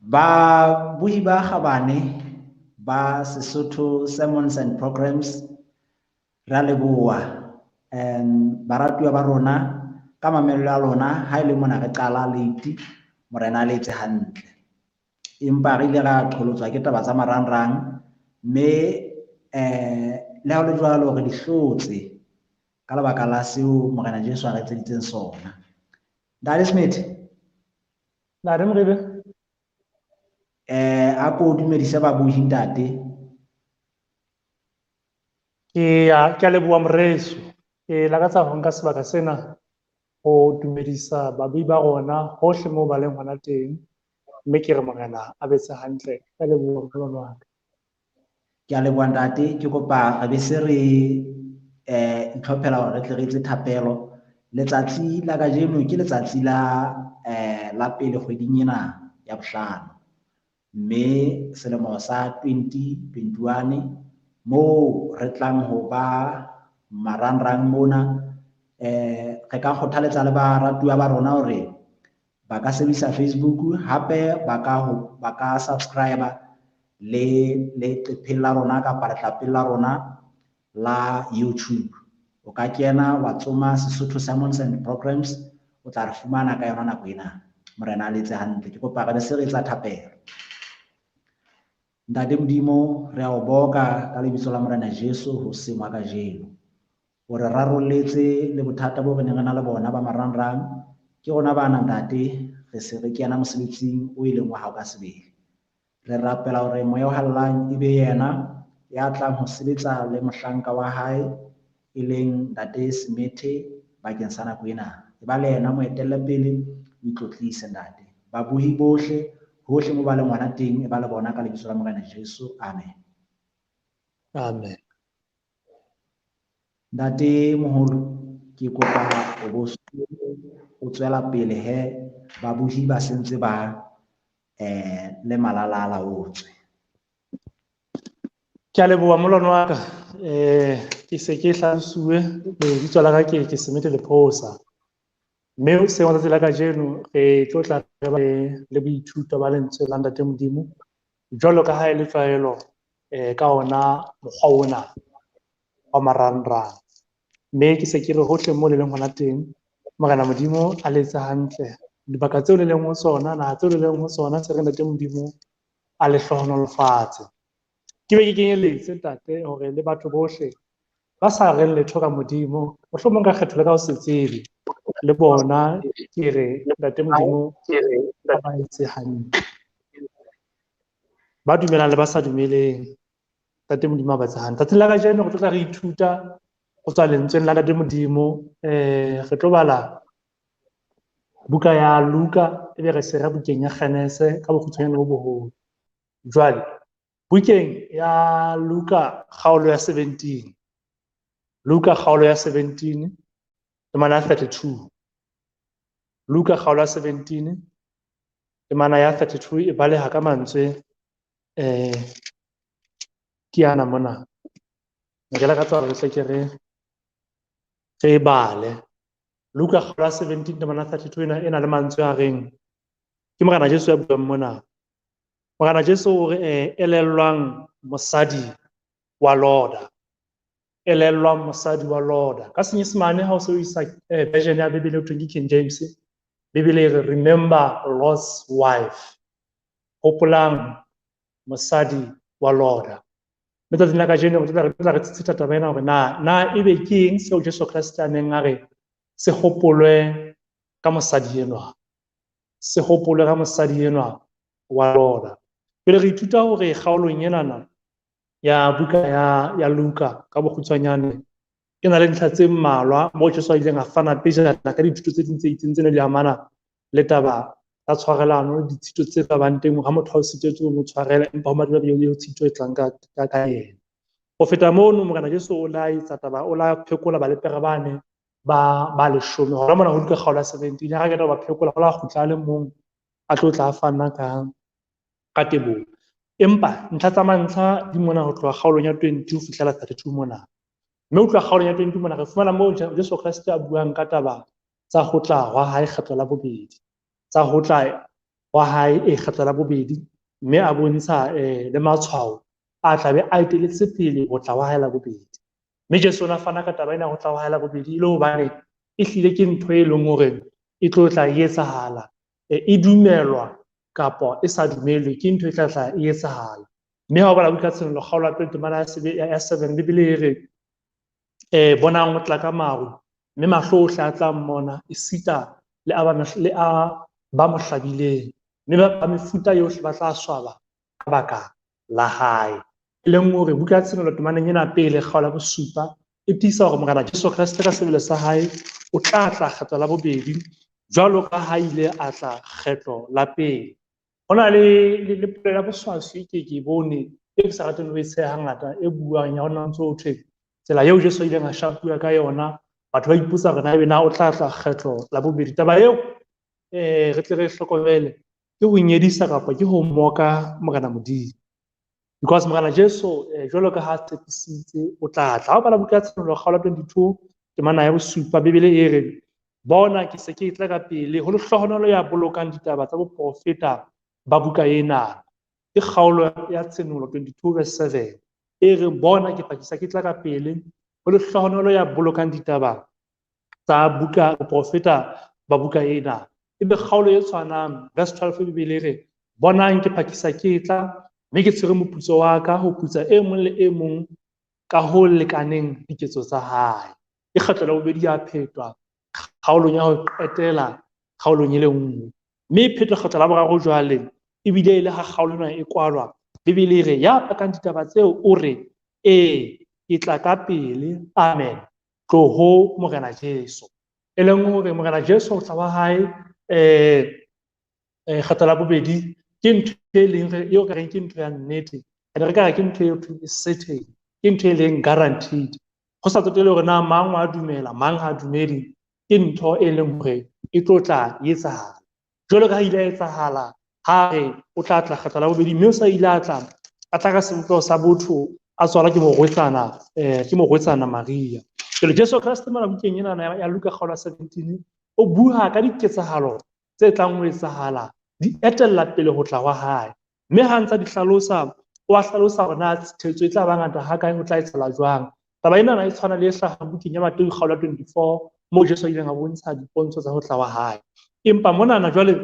Babuhi ba kgabane ba Sesotho Sermons and Programs, re a leboha baratuwa ba rona ka mamello ya lona. Ha e le mona re qala late, Morena a le etse hantle. Empa re ile ra qholotswa ke taba tsa marangrang, mme le ha ho le jwalo re di hlotse ka lebaka la seo Morena Jesu a re etseditseng sona. Ntate Smith. Ntate Moribe. A ko dumedise babuhi ntate. Ke a leboha moreso. Ke lakatsa ho nka sebaka sena ho dumedisa babuhi ba rona hohle moo ba leng hona teng, mme ke re Morena a betse hantle. Ke a leboha molwana wa ka. Ke a leboha ntate. Ke kopa re be se re itlhophela hore re tle re etse thapelo. Letsatsi la kajeno ke letsatsi la pele kgweding ena ya bohlano, mme selemo sa 2021 moo re tlang ho ba marangrang mona. Re ka kgothaletsa le baratuwa ba rona hore ba ka sebedisa Facebook, hape ba ka subscribe le leqepheng la rona kapa letlapeng la rona la YouTube. O ka kena wa tsoma Sesotho Sermons and Programs, o tla re fumana ka yona nako ena. Morena a le etse hantle. Ke kopa re be se re etsa thapelo. Ntate Modimo, re a o boka ka lebitso la Morena Jesu hoseng wa kajeno. O re rarolletse le bothata bo re neng re na le bona ba marangrang. Ke rona bana ntate, re se re kena mosebetsing o e leng wa hao ka sebele. Re rapela hore moya o hallang e be yena ya tlang ho sebetsa le mohlanka wa hae e leng ntate Semethe bakeng sa nako ena. E ba le yena moetelle pele, o itlotlise ntate. Babuhi bohle, hohle mo ba leng hona teng, e ba le bona ka lebitso la Morena Jesu. Amen. Amen. Ntate moholo, ke kopa o bo o tswela pele he babuhi ba sentse ba le malalala o tswe. Ke a leboha molwana wa ka. Ke se ke hlalosuwe lebitso la ka ke Semethe Lephosa. Mme seo tsatsi la kajeno re tlo tla re ba le boithuto ba lentswe la Ntate Modimo jwalo ka ha e le tlwaelo ka ona mokgwa ona wa marangrang. Mme ke se ke re hohle moo le leng hona teng, Morena Modimo a le etse hantle. Dibaka tseo le leng ho tsona, naha tseo le leng ho tsona, se re Ntate Modimo a le hlohonolofatse. Ke be ke kenyeletse ntate hore le batho bohle ba sa reng letho ka Modimo, mohlomong ka kgetho le ka ho se tsebe, le bona ke re Ntate Modimo a ba etse hantle. Ba dumelang le ba sa dumeleng, Ntate Modimo a ba etse hantle. Tsatsing la kajeno re tlo tla re ithuta ho tswa lentsweng la Ntate Modimo. Re tlo bala buka ya Luka, ebe re sera bukeng ya Genese ka bokgutshwanyane bo boholo. Jwale bukeng ya Luka kgaolo ya 17, Luka kgaolo ya 17 temana ya 32. Luka kgaolo ya 17 temana ya 32 e baleha ka mantswe ke ana mona. Ke lakatsa hore re tle ke re e bale. Luka kgaolo ya 17 temana ya 32 ena e na le mantswe a reng, ke Morena Jesu ya buang mona. Morena Jesu o re elellwang mosadi wa Loda. Elellwang mosadi wa Loda. Ka Senyesemane ha o se o isa version ya Bibele ho thweng ke King James, Bibele e re remember Lot's wife. Hopolang mosadi wa Loda. Mme tsatsing la kajeno re tla re tshitshitha taba ena hore na ebe ke eng seo Jesu Kreste a neng a re se hopolwe ka mosadi enwa. Se hopolwe ka mosadi enwa wa Loda. Pele re ithuta hore kgaolong enana ya buka ya Luka ka bokgutshwanyane e na le ntlha tse mmalwa moo Jesu a ileng a fana pejana ka dithuto tse ding tse itseng tse ne di amana le taba tsa tshwarelano le ditshito tse ka bang teng ha motho a o sitetswe o mo tshwarela, empa ho madimabe eo tshito e tlang ka yena. Ho feta mono, Morena Jesu o la etsa taba, o la phekola balepera bane ba leshome. Hona mona ho Luka kgaolo ya 17, ha re qeta ho ba phekola, ho la kgutla a le mong a tlo tla fana ka teboho. Empa ntlha tsa mantlha di mona ho tloha kgaolong ya 20 ho fihlela 32 mona. Mme ho tloha kgaolong ya 20 mona re fumana moo Jesu Kreste a buang ka taba tsa ho tla hwa hae kgetlo la bobedi, tsa ho tla wa hae e kgetlo la bobedi, mme a bontsha le matshwao a tlabe a eteletse pele ho tla wa hae la bobedi. Mme Jesu o ne a fana ka taba ena ho tla wa hae la bobedi e le hobane e hlile ke ntho e leng hore e tlo tla e etsahala, e dumelwa kapa e sa dumelwe, ke ntho e tla tla e etsahala. Mme ha o bala buka Tshenolo kgaolo ya pele temana ya 7, Bibele e re, bonang o tla ka maru, mme mahlo ohle a tla mmona, esita le a ba mo hlabileng, mme ba mefuta yohle ba tla swaba ka baka la hae. E leng hore buka ya Tshenolo temaneng ena pele kgaolo ya bosupa e tiisa hore Morena Jesu Kreste ka sebele sa hae o tla tla kgetlo la bobedi jwalo ka ha ile a tla kgetlo la pele. Ho na le polelo ya boswaswi ke ke bone e ke sa rateng ho e tsheha hangata, e buang ya hona ntso ho thwe tsela eo Jesu a ileng a shapuwa ka yona, batho ba ipotsa hore na ebe na o tla tla kgetlo la bobedi. Taba eo re tle re hlokomele ke ho nyedisa kapa ke ho moka Morena Modimo. Because Morena Jesu jwalo ka ha tshepisitse o tla tla. Ha o bala buka ya Tshenolo kgaolo ya 22 temana ya bosupa, Bibele e re, bona ke se ke tla ka pele, ho lehlohonolo ya bolokang ditaba tsa boprofeta ba buka ena. Ke kgaolo ya Tshenolo 22 verse 7 e re, bona ke phakisa ke tla ka pele, ho lehlohonolo ya bolokang ditaba tsa buka boprofeta ba buka ena. Ebe kgaolo e tshwanang verse 12 Bibele e re, bonang ke phakisa ke tla, mme ke tshwere moputso wa ka ho putsa e mong le e mong ka ho lekaneng diketso tsa hae. Ke kgetlo la bobedi ya phetwa kgaolong ya ho qetela kgaolong e le nngwe. Mme e phetwa kgetlo la boraro jwale, ebile e le ha kgaolo ena e kwalwa, Bibele e re, ya pakang ditaba tseo o re, ee, ke tla ka pele, amen, tloho Morena Jesu. E leng hore Morena Jesu o tla wa hae kgetlo la bobedi ke ntho e leng eo ka reng ke ntho ya nnete, ene re ka re ke ntho eo thweng e certain, ke ntho e leng guaranteed. Ho sa tsotelle hore na mang wa dumela, mang ha dumele, ke ntho e leng hore e tlo tla etsahala. Jwalo ka ha ile ya etsahala ha re o tla tla kgetlo la bobedi, mme o sa ile a tla, a tla ka sebopeho sa botho, a tswalwa ke morwetsana, ke morwetsana Maria. Jwale Jesu Kreste mona bukeng ena ya Luka kgaolo ya 17 o bua ka diketsahalo tse tlang ho etsahala di etella pele ho tla wa hae. Mme ha ntsa di hlalosa, o a hlalosa hore na thetso e tla ba ngata ha kae, ho tla etsahala jwang. Taba ena e tshwana le e hlahang bukeng ya Mateu kgaolo ya 24 moo Jesu a ileng a bontsha dipontsho tsa ho tla wa hae. Empa monana jwale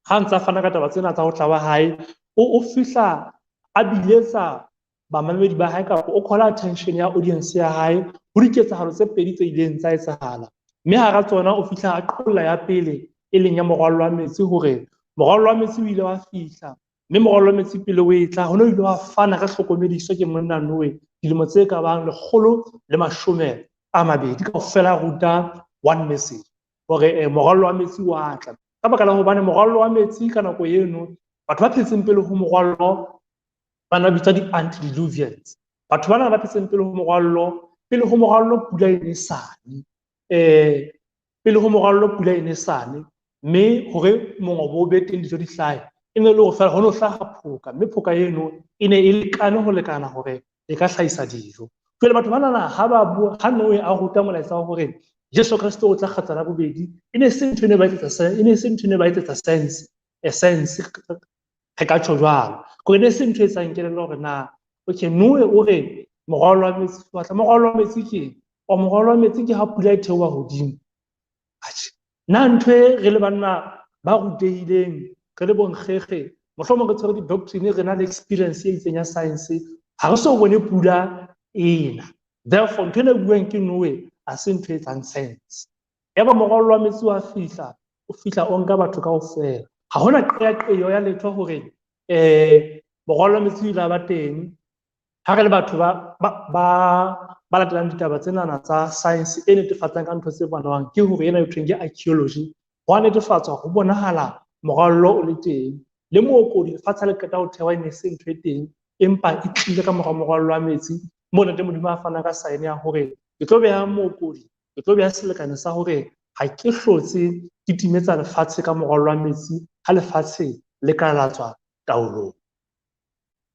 ha ntsa fana ka taba tsena tsa ho tla wa hae, o fihla a biletsa bamamedi ba hae kapa o call attention ya audience ya hae ho diketsahalo tse pedi tse ileng tsa etsahala. Mme hara tsona o fihla a qolla ya pele e leng ya morwallo wa metsi, hore morwallo wa metsi o ile wa fihla, mme morwallo wa metsi pele o etla ho ne o ile wa fana ka hlokomediso ke monna Noe dilemo tse ka bang 120 kaofela ruta one message hore morwallo wa metsi wa tla. Ka baka la hobane morwallo wa metsi ka nako eno batho ba phetseng pele ho morwallo ba na bitswa di-antediluvians. Batho bana ba phetseng pele ho morwallo, pele ho morwallo pula e ne sane, pele ho morwallo pula e ne sane, mme hore mongobo o be teng dijo di hlahe, e ne le hore feela ho no hlaha phoka, mme phoka eno e ne e lekane ho lekana hore e ka hlahisa dijo. Jwale batho banana ha ba bua, ha Noe a ruta molaetsa wa hore Jesu Kreste o tla kgetla la bobedi, e ne se ntho e ne ba etsetsa e ne se ntho e ne ba etsetsa sense, sense, re ka tjho jwalo. Hore ne se ntho e etsang kelello hore na, okay, Noe o re morwallo wa metsi wa tla, morwallo wa metsi ke eng? O morwallo wa metsi ke ha pula e theoha hodimo. Atjhe, na ntho e re le banna ba rutehileng, re le bonkgekge, mohlomong re tshwere di-doctrine, re na le experience e itseng ya science, ha re so bone pula ena. Therefore, ntho ena e buang ke Noe ha se ntho e etsang sense. Yaba morwallo wa metsi wa fihla, o fihla o nka batho kaofela. Ha hona qeaqeo ya letho hore morwallo wa metsi o ile wa ba teng. Ha re le batho ba latelang ditaba tsenana tsa science e netefatsang ka ntho tse bonwang, ke hore ena e thweng ke archaeology, ho a netefatswa ho bonahala morwallo o le teng. Le mookodi lefatshe ha le qeta ho thewa e ne se ntho e teng, empa e tlile ka mora morwallo wa metsi, moo Ntate Modimo a fana ka sign ya hore ke tlo beha mookodi, ke tlo beha selekane sa hore ha ke hlotse ke timetsa lefatshe ka morwallo wa metsi ha lefatshe le ka la tswa taolong.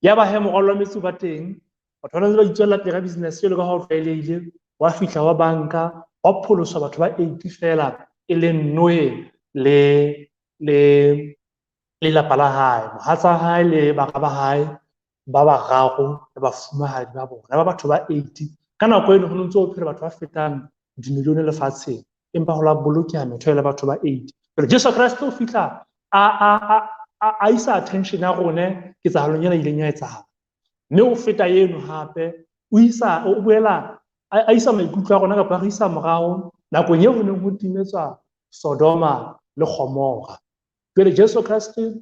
Yaba he morwallo wa metsi o ba teng, batho ba ntse ba itswella pele ka business jwalo ka ha ho tlwaelehile, wa fihla wa banka, wa pholoswa batho ba 80 feela, e leng Noe le lelapa la hae, mohatsa hae le bara ba hae ba bararo le bafumahadi ba bona, ba batho ba 80. Ka nako eno ho ntse ho phela batho ba fetang dimilione lefatsheng, empa ho la bolokeha metho le batho ba 80. Jwale Jesu Kreste o fihla a isa attention ya rone ketsahalong ena ileng ya etsahala. Mme o feta eno hape, o isa, o boela a isa maikutlo a rona kapa a re isa morao nakong eo ho neng ho timetswa Sodoma le Gomora. Jwale Jesu Kreste,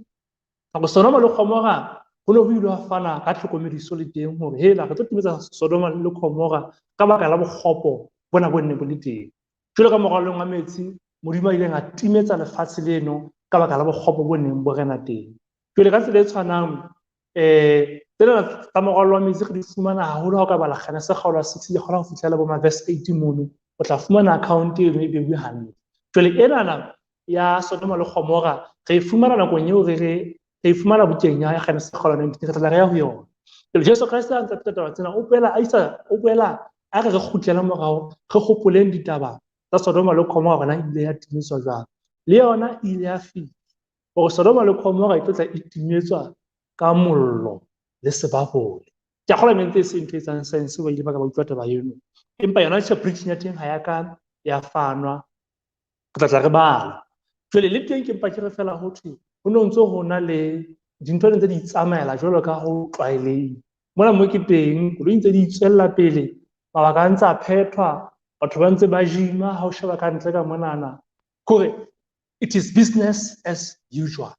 hore Sodoma le Gomora ho ne ho ile ha fana ka tlhokomediso le teng hore hela re tlo timetsa Sodoma le Gomora ka baka la bokgopo bona bo nne bo le teng. Jwale ka morwallong wa metsi, Modimo a ileng a timetsa lefatshe leno ka baka la bokgopo bo neng bo rena teng. Jwale ka tsela e tshwanang, tsena tsa morwallo wa metsi re di fumana haholo ha o ka bala Genese kgaolo ya 6 ke kgona ho fihlela bo ma verse 8 mono, o tla fumana account eno e beuwe hantle. Jwale enana ya Sodoma le Gomora re e fumana nakong eo re e fumana bukeng ya Genese kgaolo ya 19, re tla re ya ho yona. Jwale Jesu Kreste a ntse a pheta taba tsena, o boela a isa, o boela a re re kgutlele morao, re hopoleng ditaba tsa Sodoma le Gomora hore na e ile ya timetswa jwang. Le yona e ile ya fihla hore Sodoma le Gomora e tlo tla e timetswa ka mollo le sebabole. Ke a kgolwa mente e seng ntho e etsang science ba ile ba ka ba utlwa taba eno, empa yona preaching ya teng ha ya ka ya fanwa, re tla tla re bala. Jwale le teng ke mpa ke re fela ho thwe ho no ntso ho na le dintho ntse di itsamaela jwalo ka ho tlwaelehile. Mona mo ke teng, koloi ntse di itswella pele, mabaka a ntse a phethwa, batho ba ntse ba gym-a ha o sheba ka ntle ka monana. Kore it is business as usual.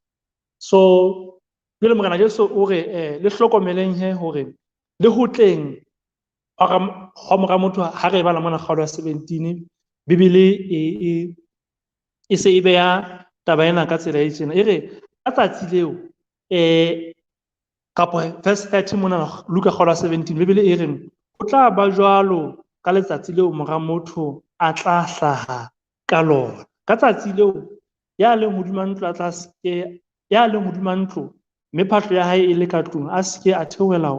So jwale Morena Jesu o re le hlokomeleng he hore le ho tleng hwa mora motho, ha re e bala mona kgaolo ya 17, Bibele e se e beha taba ena ka tsela e tjena. E re ka tsatsi leo, kapo verse 30 mona Luka kgaolo ya 17, Bibele e re ho tla ba jwalo ka letsatsi leo mora motho a tla hlaha ka lona. Ka tsatsi leo ya leng hodima ntlo a tla se, ya leng hodima ntlo mme phahlo ya hae e le ka tlung, a se ke a theohela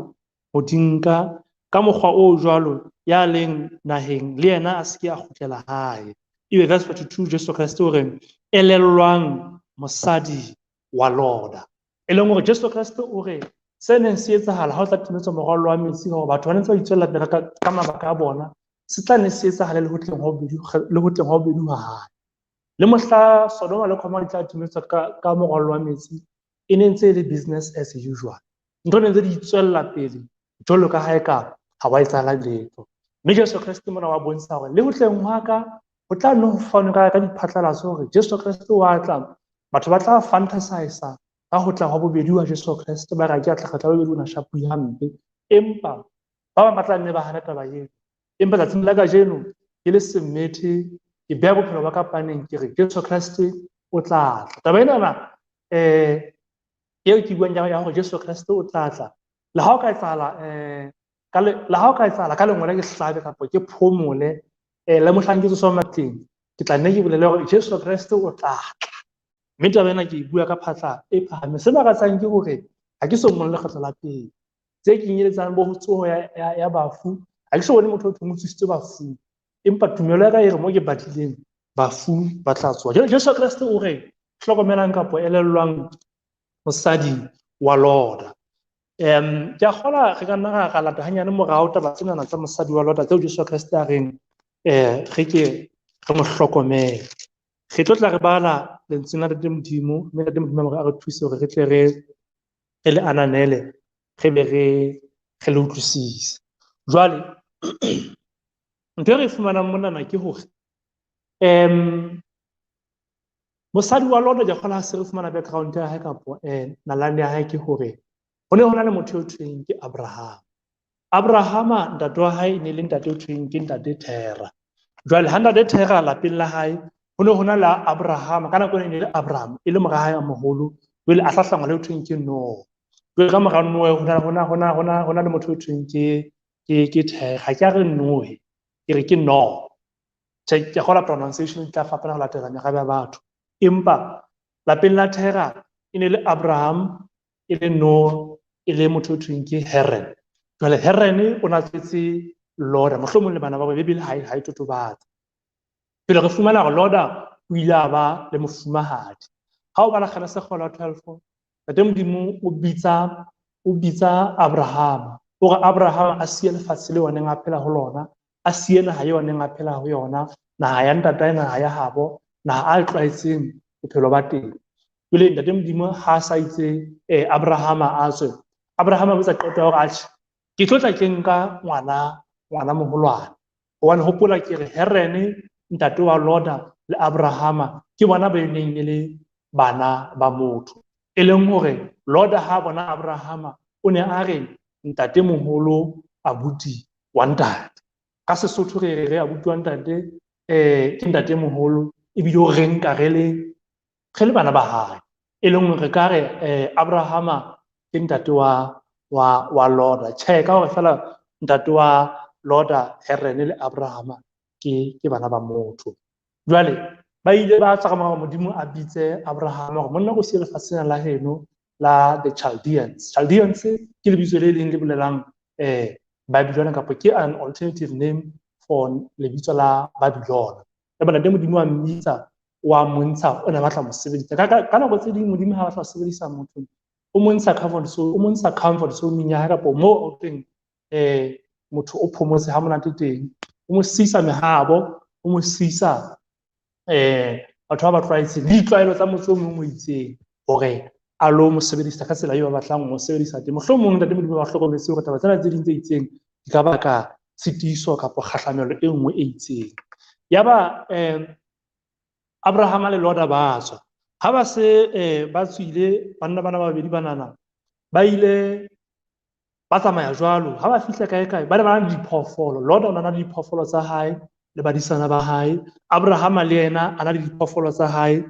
ho di nka. Ka mokgwa o jwalo ya leng naheng le yena a se ke a kgutlela hae. Ebe verse 42 Jesu Kreste o re elellwang mosadi wa Lota. E leng hore Jesu Kreste o re se neng se etsahala ha o tla timetswa morwallo wa metsi, hore batho ba ne ntse ba itswella pele ka mabaka a bona, se tla ne se etsahale le ho tleng ha bobedi, le ho tleng ha bobedi ha hae. Le mohla Sodoma le Gomora di tla timetswa ka morwallo wa metsi, e ne ntse e le business as usual. Ntho ne ntse di itswella pele jwalo ka ha eka ha wa etsahala letho. Mme Jesu Kreste mona wa bontsha hore le ho tleng hwa ka ho tla nne ho fanwe ka diphatlalatso hore Jesu Kreste wa tla, batho ba tla fantasize ka ho tla hwa bobedi wa Jesu Kreste, ba re ke a tla kgetla bobedi o na shapuwe hampe, empa ba bang ba tla nne ba hana taba eo. Empa tsatsing la kajeno ke le semmethe, ke beha bophelo ba ka paneng, ke re Jesu Kreste o tla tla. Taba enana eo ke buang ya hore Jesu Kreste o tla tla, le ha o ka etsahala, ka le, le ha o ka etsahala ka lengolo ke hlabe kapa ke phomole, le mohlang ke tsoswa matleng, ke tla nne ke bolele hore Jesu Kreste o tla tla. Mme taba ena ke e bua ka phatla e phahameng. Se makatsang ke hore ha ke so mmone lekgetlo la pele. Tse kenyeletsang bo tsoho ya bafu, ha ke so bone motho o thweng o tsositswe bafung. Empa tumelo ya ka e re mo ke badileng, bafu ba tla tsoha. Jwale Jesu Kreste o re hlokomelang kapo elellwang mosadi wa Lota. Ke a kgolwa re ka nna ra lata hanyane morao taba tsenana tsa mosadi wa Lota tseo Jesu Kreste a reng, re ke re mo hlokomele. Re tlo tla re bala lentsweng la Ntate Modimo, mme Ntate Modimo a re thuse hore re tle re le ananele, re be re le utlwisise. Jwale ntho e re e fumanang monana ke hore, mosadi wa Lota, ke kgolwa ha se re fumana background ya hae kapo, nalane ya hae, ke hore ho ne ho na le motho eo thweng ke Abraham. Abrahama ntate wa hae e ne le ntate eo thweng ke ntate Tera. Jwale ha ntate Tera lapeng la hae ho ne ho na le Abrahama, ka nako e ne le Abraham e le mora hae a moholo, jwale a hlahlangwa le eo thweng ke Noah. Jwale ka mora Noah ho na le motho eo thweng ke Tera. Ha ke a re Noe, ke re ke Noah. Tjhe, ke kgolwa pronunciation di tla fapana ho latela merabe ya batho. Empa lapeng la Tera e ne le Abraham, e le Noah, e le motho o thweng ke Haran. Jwale Haran o na tswetse Lota, mohlomong le bana ba bona, Bibele ha e totobatse. Pele re fumana hore Lota o ile a ba le mofumahadi. Ha o bala Genese kgaolo ya 12, Ntate Modimo o bitsa Abrahama. O re Abrahama a siye lefatshe leo a neng a phela ho lona, a siye naha eo a neng a phela ho yona, naha ya ntatae, naha ya habo, naha a tlwaetseng bophelo ba teng. Jwale Ntate Modimo ha a sa itse Abrahama a tswe, Abrahama a etsa qeto ya hore atjhe, ke tlo tla ke nka ngwana moholwane. Hobane hopola ke re Herene, ntate wa Lota le Abrahama ke bona ba neng e le bana ba motho. E leng hore Lota ha bona Abrahama o ne a re ntate moholo abuti wa ntate. Ka Sesotho re re re abuti wa ntate ke ntate moholo, ebile o re nka re le bana ba hae. E leng hore re ka re Abrahama ke ntate wa Lota. Tjhe, ka hore fela ntate wa Lota, Herene le Abrahama ke bana ba motho. Jwale ba ile ba tswa ka mora Modimo a bitse Abrahama hore monna o siye lefatshe la heno la the Chaldeans. Chaldeans ke lebitso le leng le bolelang Babylon, kapa ke an alternative name for lebitso la Babylon. Eba Ntate Modimo wa mmitsa, wa montsha, o ne a batla mo sebedisa. Ka nako tse ding Modimo ha batla ho sebedisa motho, o montsha comfort zone, o montsha comfort zone ya hae kapa moo o teng motho o phomotse ha monate teng, o mo sisa mehabo, o mo sisa batho ba ba tlwaetseng le ditlwaelo tsa motse o mong o itseng hore a lo mo sebedisa ka tsela eo ba batlang ho mo sebedisa teng. Mohlomong Ntate Modimo ba hlokometse hore taba tsena tse ding tse itseng di ka baka tshitiso kapa kgahlamelo e nngwe e itseng. Yaba Abrahama le Lota ba tswa. Ha ba se ba tswile, banna bana ba babedi banana ba ile ba tsamaya jwalo. Ha ba fihla kae kae, ba ne ba na le diphoofolo. Lota o na le diphoofolo tsa hae le badisana ba hae. Abrahama le yena a na le diphoofolo tsa hae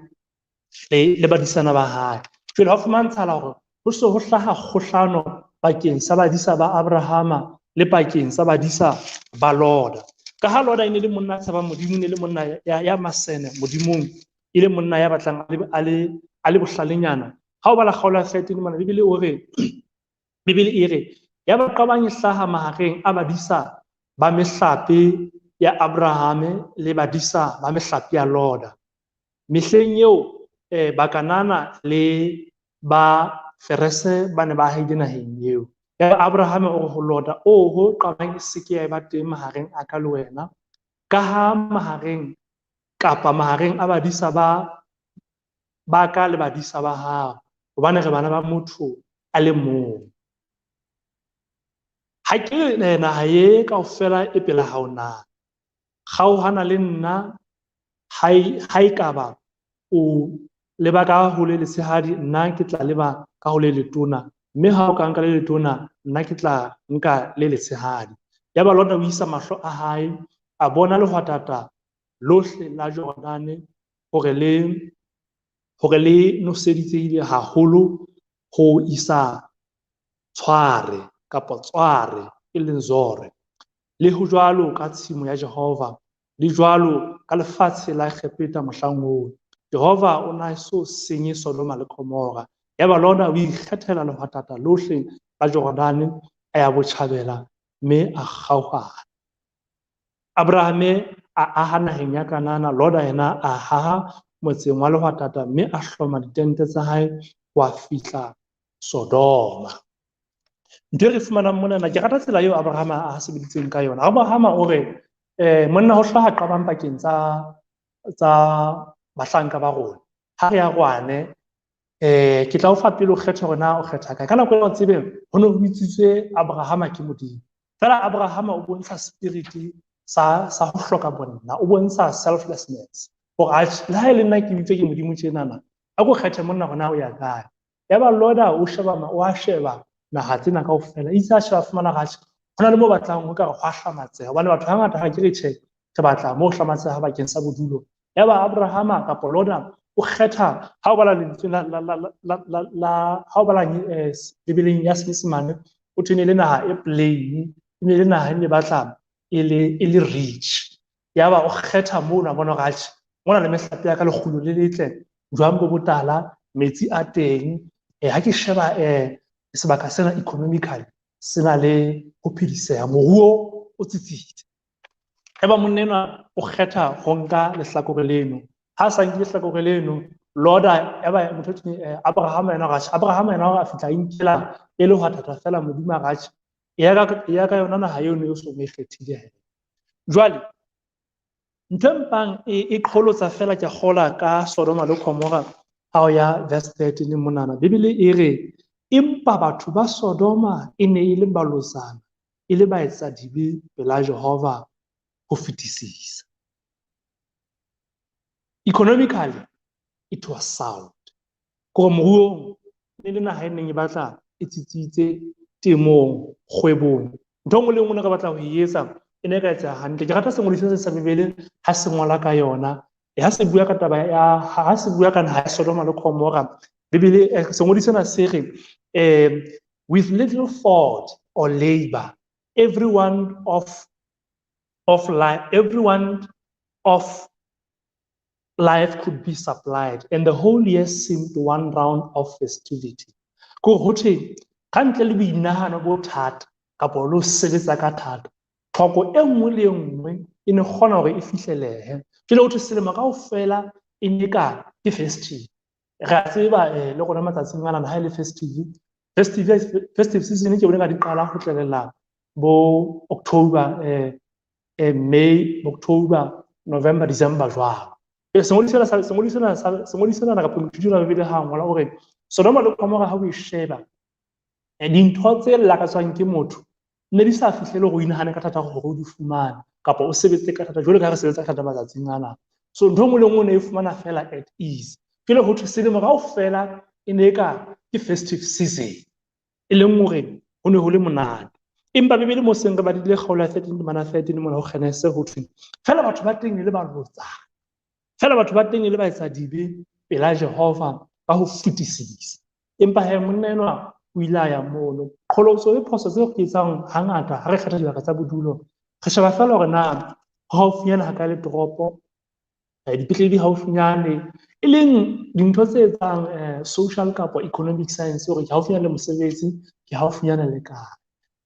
le badisana ba hae. Jwale ha fumantshala hore ho se ho hlaha kgohlano pakeng sa badisa ba Abrahama le pakeng sa badisa ba Lota. Ka ha Lota e ne le monna a tshabang Modimo, e ne le monna ya masene Modimong, e le monna ya batlang a le bohlalenyana. Ha o bala kgaolo ya 13 mona, Bibele o re, Bibele e re, ya ba qabang e hlaha mahareng a badisa ba mehlape ya Abrahame le badisa ba mehlape ya Lota. Mehleng eo Bakanana le ba Ferese ba ne ba ahile naheng eo. Ya Abrahame o re ho Lota, oho, qabang e se ke ya eba teng mahareng a ka le wena, ka ha mahareng kapa mahareng a badisa ba ka le badisa ba hao, hobane re bana ba motho a le mong. Ha ke naha ye kaofela e pela hao na? Kgaohana le nna, ha e ka ba o leba ka ho le letshehadi, nna ke tla leba ka ho le letona, mme ha o ka nka le letona, nna ke tla nka le letshehadi. Yaba Lota o isa mahlo a hae, a bona lehwatata lohle la Jordane hore le noseditsehile haholo ho isa tshware kapa tsware, e leng Zore. Le ho jwalo ka tshimo ya Jehova, le jwalo ka lefatshe la Egepeta mohlang oo. Jehova o na so senye Sodoma le Gomora. Yaba Lota o ikgethela lehwatata lohle la Jordane, a ya botjhabela mme a kgaohana. Abrahame a aha naheng ya Kanana, Lota yena a haha motseng wa lehwatata mme a hloma ditente tsa hae ho a fihla Sodoma. Ntho e re fumanang monana, ke rata tsela eo Abrahama a sebeditseng ka yona. Abrahama o re, monna ho hlaha qabang pakeng tsa bahlanka ba rona. Ha re ya rwane, ke tla o fa pele o kgethe hore na o kgetha kae. Ka nako eo tsebeng, ho ne ho bitsitswe Abrahama ke Modimo. Fela Abrahama o bontsha spirit sa ho hloka bonna, o bontsha selflessness. Hore le ha e le nna ke bitswe ke Modimo tjenana, a ko kgethe monna hore na o ya kae. Yaba Lota o sheba o a sheba naha tsena kaofela, itse a sheba fumana ratjhe, ho na le mo batlang ho ka re hwa hlamatseha, hobane batho hangata ha ke re tjhe, re batla mo hlamatseha bakeng sa bodulo. Yaba Abrahama kapa Lota o kgetha, ha o bala lentswe la ha o bala Bibeleng ya Senyesemane, o thwe ne le naha e plain, e ne le naha e ne batla e le rich. Yaba o kgetha mono, a bona hore atjhe, mona le mehlape ya ka lekgulo le letle, jwang bo botala, metsi a teng. Ha ke sheba sebaka sena economically, se na le ho phediseha, moruo o tsitsitse. Eba monna enwa o kgetha ho nka lehlakore leno. Ha sa nke lehlakore leno, Lord ya ba motho Abraham yena ga Abraham yena a fihla inkela e le hwatata fela Modimo a ga ya ka yona naha eo ne o so e kgethile he. Jwale ntho e mpang e qholotsa fela ke kgola ka Sodoma le Gomora ha o ya verse 13 monana. Bibele e re empa batho ba Sodoma e ne e le balotsana, e le baetsadibe pela Jehova ho fetisisa. Economically it was sound. Kore moruong ne le naha e neng e batla e tsitsitse temong, kgwebong. Ntho e nngwe le nngwe ne re batla ho e etsa e ne e ka etseha hantle. Ke rata sengodi se sa Bibele ha se ngola ka yona. Ha se bua ka taba ya, ha se bua ka naha ya Sodoma le Gomora, Bibele sengodi sena se re, with little thought or labor, everyone of life, everyone of life could be supplied, and the whole year seemed one round of festivity. Ko ho thwe ka ntle le boinahano bo thata kapa lo sebetsa ka thata, tlhoko e nngwe le e nngwe e ne kgona hore e fihlelehe. Jwale ho thwe selemo kaofela e ne ka ke festive. Re a tseba le rona matsatsing ana ha e le festive, festive season ke bone ka di qala ho tlelela bo October, May, October, November, December jwalo. Sengodi sena sa, sengodi sena sa, sengodi sena kapa moithuti wa Bibele ha ngola hore Sodoma le Gomora ha o e sheba, dintho tse lakatswang ke motho ne di sa fihlele hore o inahane ka thata hore o di fumane kapa o sebetse ka thata jwalo ka ha re sebetsa ka thata matsatsing ana. So ntho e nngwe le nngwe o ne e fumana fela at ease. Jwale ho thwe selemo kaofela e ne e ka ke festive season, e leng hore ho ne ho le monate. Empa Bibele mo seng re badile kgaolo ya 13 temana 13 mona ho Genese ho thwe fela batho ba teng e le balotsana, fela batho ba teng e le baetsadibe pela Jehova ka ho fetisisa. Empa he monna enwa o ile a ya mono. Qholotso le phoso tse re etsang hangata ha re kgetha dibaka tsa bodulo, re sheba fela hore na ho haufinyane ha kae le toropo, dipetlele di haufinyane, e leng dintho tse etsang social kapa economic science hore ke haufinyane le mosebetsi, ke haufinyane le kae.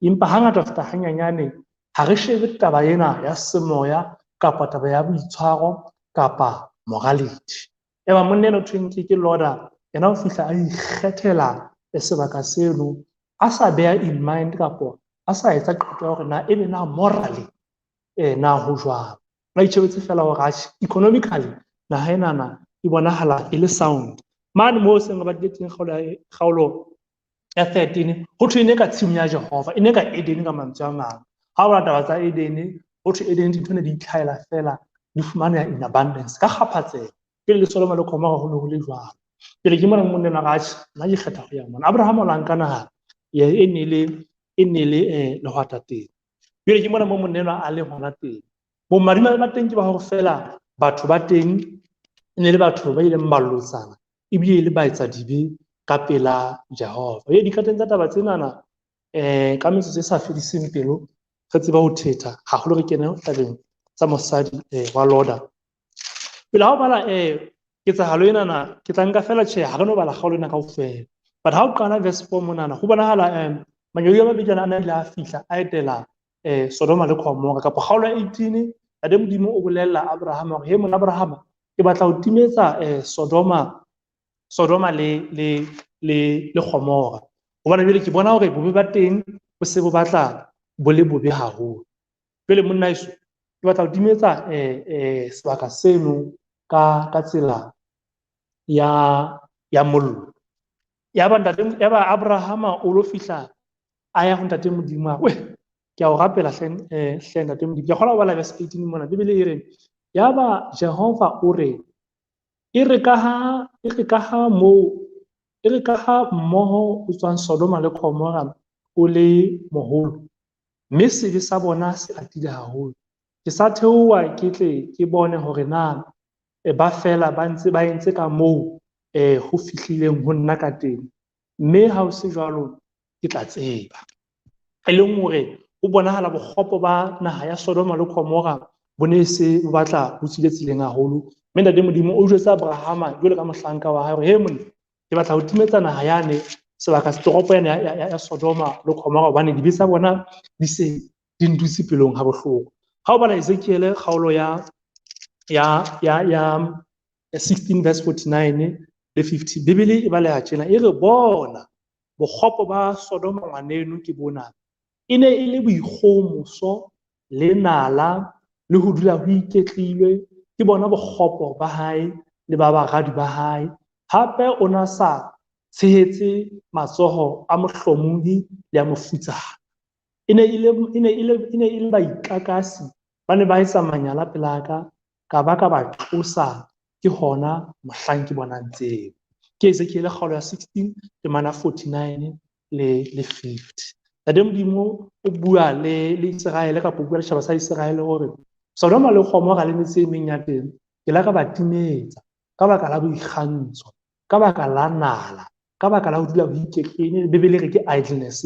Empa hangata ho feta hanyanyane ha re shebe taba ena ya semoya kapa taba ya boitshwaro kapa morality. Eba monna enwa thweng ke Lord, yena o fihla a ikgethela sebaka seno a sa beha in mind kapa a sa etsa qeto ya hore na ebe na morally na ho jwang. Ba itjhebetse fela hore atjhe economically naha enana e bonahala e le sound. Mane moo seng ba badile teng kgaolo ya 13 ho thwe e ne ka tshimo ya Jehova, e ne ka Eden ka mantswe a mang. Ha o bala taba tsa Eden, ho thwe Eden dintho ne di itlhahela fela, di fumaneha in abundance ka kgaphatseho. Pele le Sodoma le Gomora ho ne ho le jwalo. Pele ke mona monna enwa atjhe, nna ke kgetha ho ya mona. Abraham o la nka naha e ne le, e ne le lehwatateng. Pele ke mona mo monna enwa a leng hona teng. Bomadimabe ba teng ke ba hore fela batho ba teng e ne le batho ba ileng ba lotsana ebile e le baetsadibe ka pela Jehova. E dikateng tsa taba tsenana ka metsotso e sa fediseng pelo re tseba ho thetha haholo re kene tabeng tsa mosadi wa Lota. Pele ha o bala ketsahalo enana ke tla nka fela tjhe ha re no bala kgaolo ena kaofela. But ha o qala verse 4 monana ho bonahala mangeloi a mabedi ana a ile a fihla a etela Sodoma le Gomora kapa kgaolo ya 18 Ntate Modimo o bolella Abraham hore he monna Abraham ke batla ho timetsa Sodoma le Gomora. Hobane jwale ke bona hore bobe ba teng bo se bo batla bo le bobe haholo. Jwale monna heso ke batla ho timetsa sebaka seno ka tsela ya mollo. Yaba ntate, yaba Abraham o lo fihla a ya ho ntate Modimo a re, weh, ke a o rapela hle ntate Modimo. Ke kgona ho bala verse 18 mona. Bibele e re, yaba Jehova o re, e re ka ha, e re ka ha moo, e re ka ha mmoho o tswang Sodoma le Gomora o le moholo, mme sebe sa bona se atile haholo. Ke sa theoha ke tle ke bone hore na ba fela ba ntse ba entse ka moo ho fihlileng ho nna ka teng, mme ha ho se jwalo ke tla tseba. E leng hore ho bonahala bokgopo ba naha ya Sodoma le Gomora bo ne se bo batla bo tswile tseleng haholo. Mme ntate Modimo o jwetsa Abrahama jwalo ka mohlanka wa hae hore, he monna, ke batla ho timetsa naha yane, sebaka toropo yane ya Sodoma le Gomora, hobane dibe tsa bona di se di ntutse pelong ha bohloko. Ha o bala Ezekiel kgaolo 16 verse 49 le 50. Bibele e baleha tjena, e re bona bokgopo ba Sodoma ngwaneno ke bona. E ne e le boikgohomoso le nala le ho dula ho iketlilwe, ke bona bokgopo ba hae le ba baradi ba hae. Hape o na sa tshehetse matsoho a mohlomohi le a mofutsana. E ne e le baikakasi, ba ne ba etsa manyala pela ka, ka ba ka ba tlosa, ke hona mohlang ke bonang tseo. Ke Ezekiel kgaolo ya 16 temana 49 le 50. Ntate Modimo o bua le Iseraele, kapa o bua le setjhaba sa Iseraele hore Sodoma le Gomora le metse e meng ya teng, ke la ka ba timetsa ka baka la boikgantsho, ka baka la nala, ka baka la ho dula ho iketlile. Bibele e re ke idleness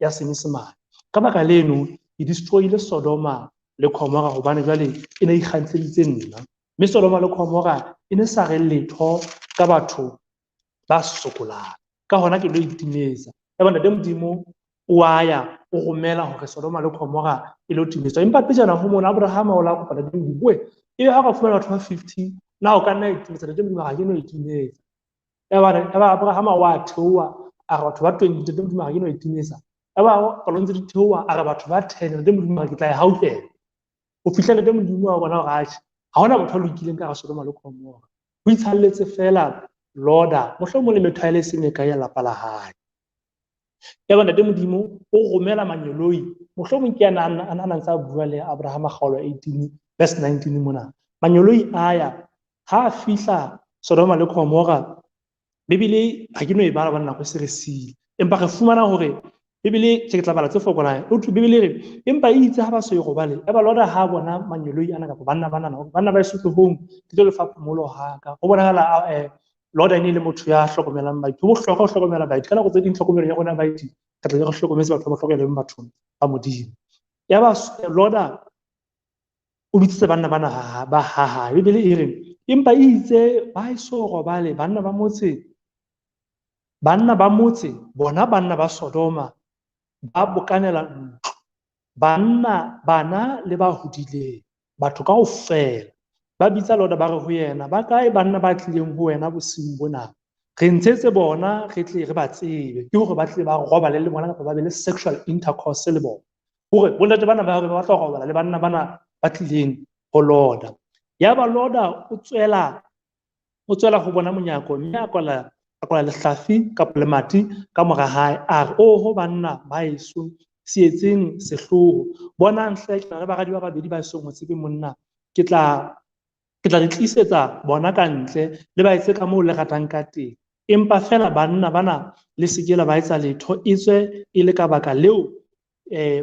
ya Senyesemane. Ka baka leno ke destroyile Sodoma le Gomora, hobane jwale e ne ikgantsheditse nna. Mme Sodoma le Gomora e ne sa re letho ka batho ba sokolang, ka hona ke lo itimetsa. Ya bona, Ntate Modimo o a ya o romela hore Sodoma le Gomora e lo timetswa. Empa pejana ho mona, Abrahama o la kopa Ntate Modimo, we, ebe ha o ka fumana batho ba 50, na o ka nna itimetsa? Ntate Modimo, ha ke no itimetsa. Ya ba Abrahama wa theoha, a re batho ba 20, Ntate Modimo, ha ke no itimetsa. Ya ba palo ntse di theoha, a re batho ba 10, Ntate Modimo, ha ke tla e haukela. Ho fihla Ntate Modimo wa bona hore atjhe, ha hona motho a lokileng ka hara Sodoma le Gomora. Ho itshalletse fela Loda, mohlomong le methwaele e seng mekae ya lapa la hae. Ya ba Ntate Modimo o romela mangeloi, mohlomong ke ana a na ntse a bua le Abrahama kgaolo 18 verse 19 mona. Mangeloi a ya, ha a fihla Sodoma le Gomora, Bibele ha ke no e bala hobane nako e se re siile, empa re fumana hore Bibele, ke tla bala tse fokolang. O thwe Bibele e re, empa e itse ha ba so e robale, ya ba Loda ha bona mangeloi ana kapa banna bana, banna ba eso tlohong, ke tlo lefa phomolo ha ka. Ho bonahala Loda e ne e le motho ya hlokomelang baeti. Ho bohlokwa ho hlokomela baeti. Ka nako tse ding tlhokomelo ya rona baeti, re tla be re hlokometse batho ba hlokomeleng bathong ba Modimo. Ya ba Loda o bitsitse banna bana ba ha hae. Bibele e re, empa e itse ba eso robale, banna ba motse, banna ba motse, bona banna ba Sodoma, ba bokanela ntlo, banna bana le ba hodileng, batho kaofela. Ba bitsa Loda ba re ho yena, ba kae banna ba tlileng ho wena bosiung bona? Re ntshetse bona, re tle re ba tsebe. Ke hore ba tle ba robale le bona kapa ba be le sexual intercourse le bona. Hore bontate bana ba re ba batla ho robala le banna bana ba tlileng ho Loda. Ya ba Loda o tswela ho bona monyako, mme a kwala lehlafi kapa lemati ka mora hae, a re, oho banna ba eso, se etseng sehloho. Bonang hle, ke na le baradi ba babedi ba esong ho tsebe monna. Ke tla le tlisetsa bona ka ntle, le ba etse ka moo le ratang ka teng. Empa feela banna bana le se ke la ba etsa letho, etswe e le ka baka leo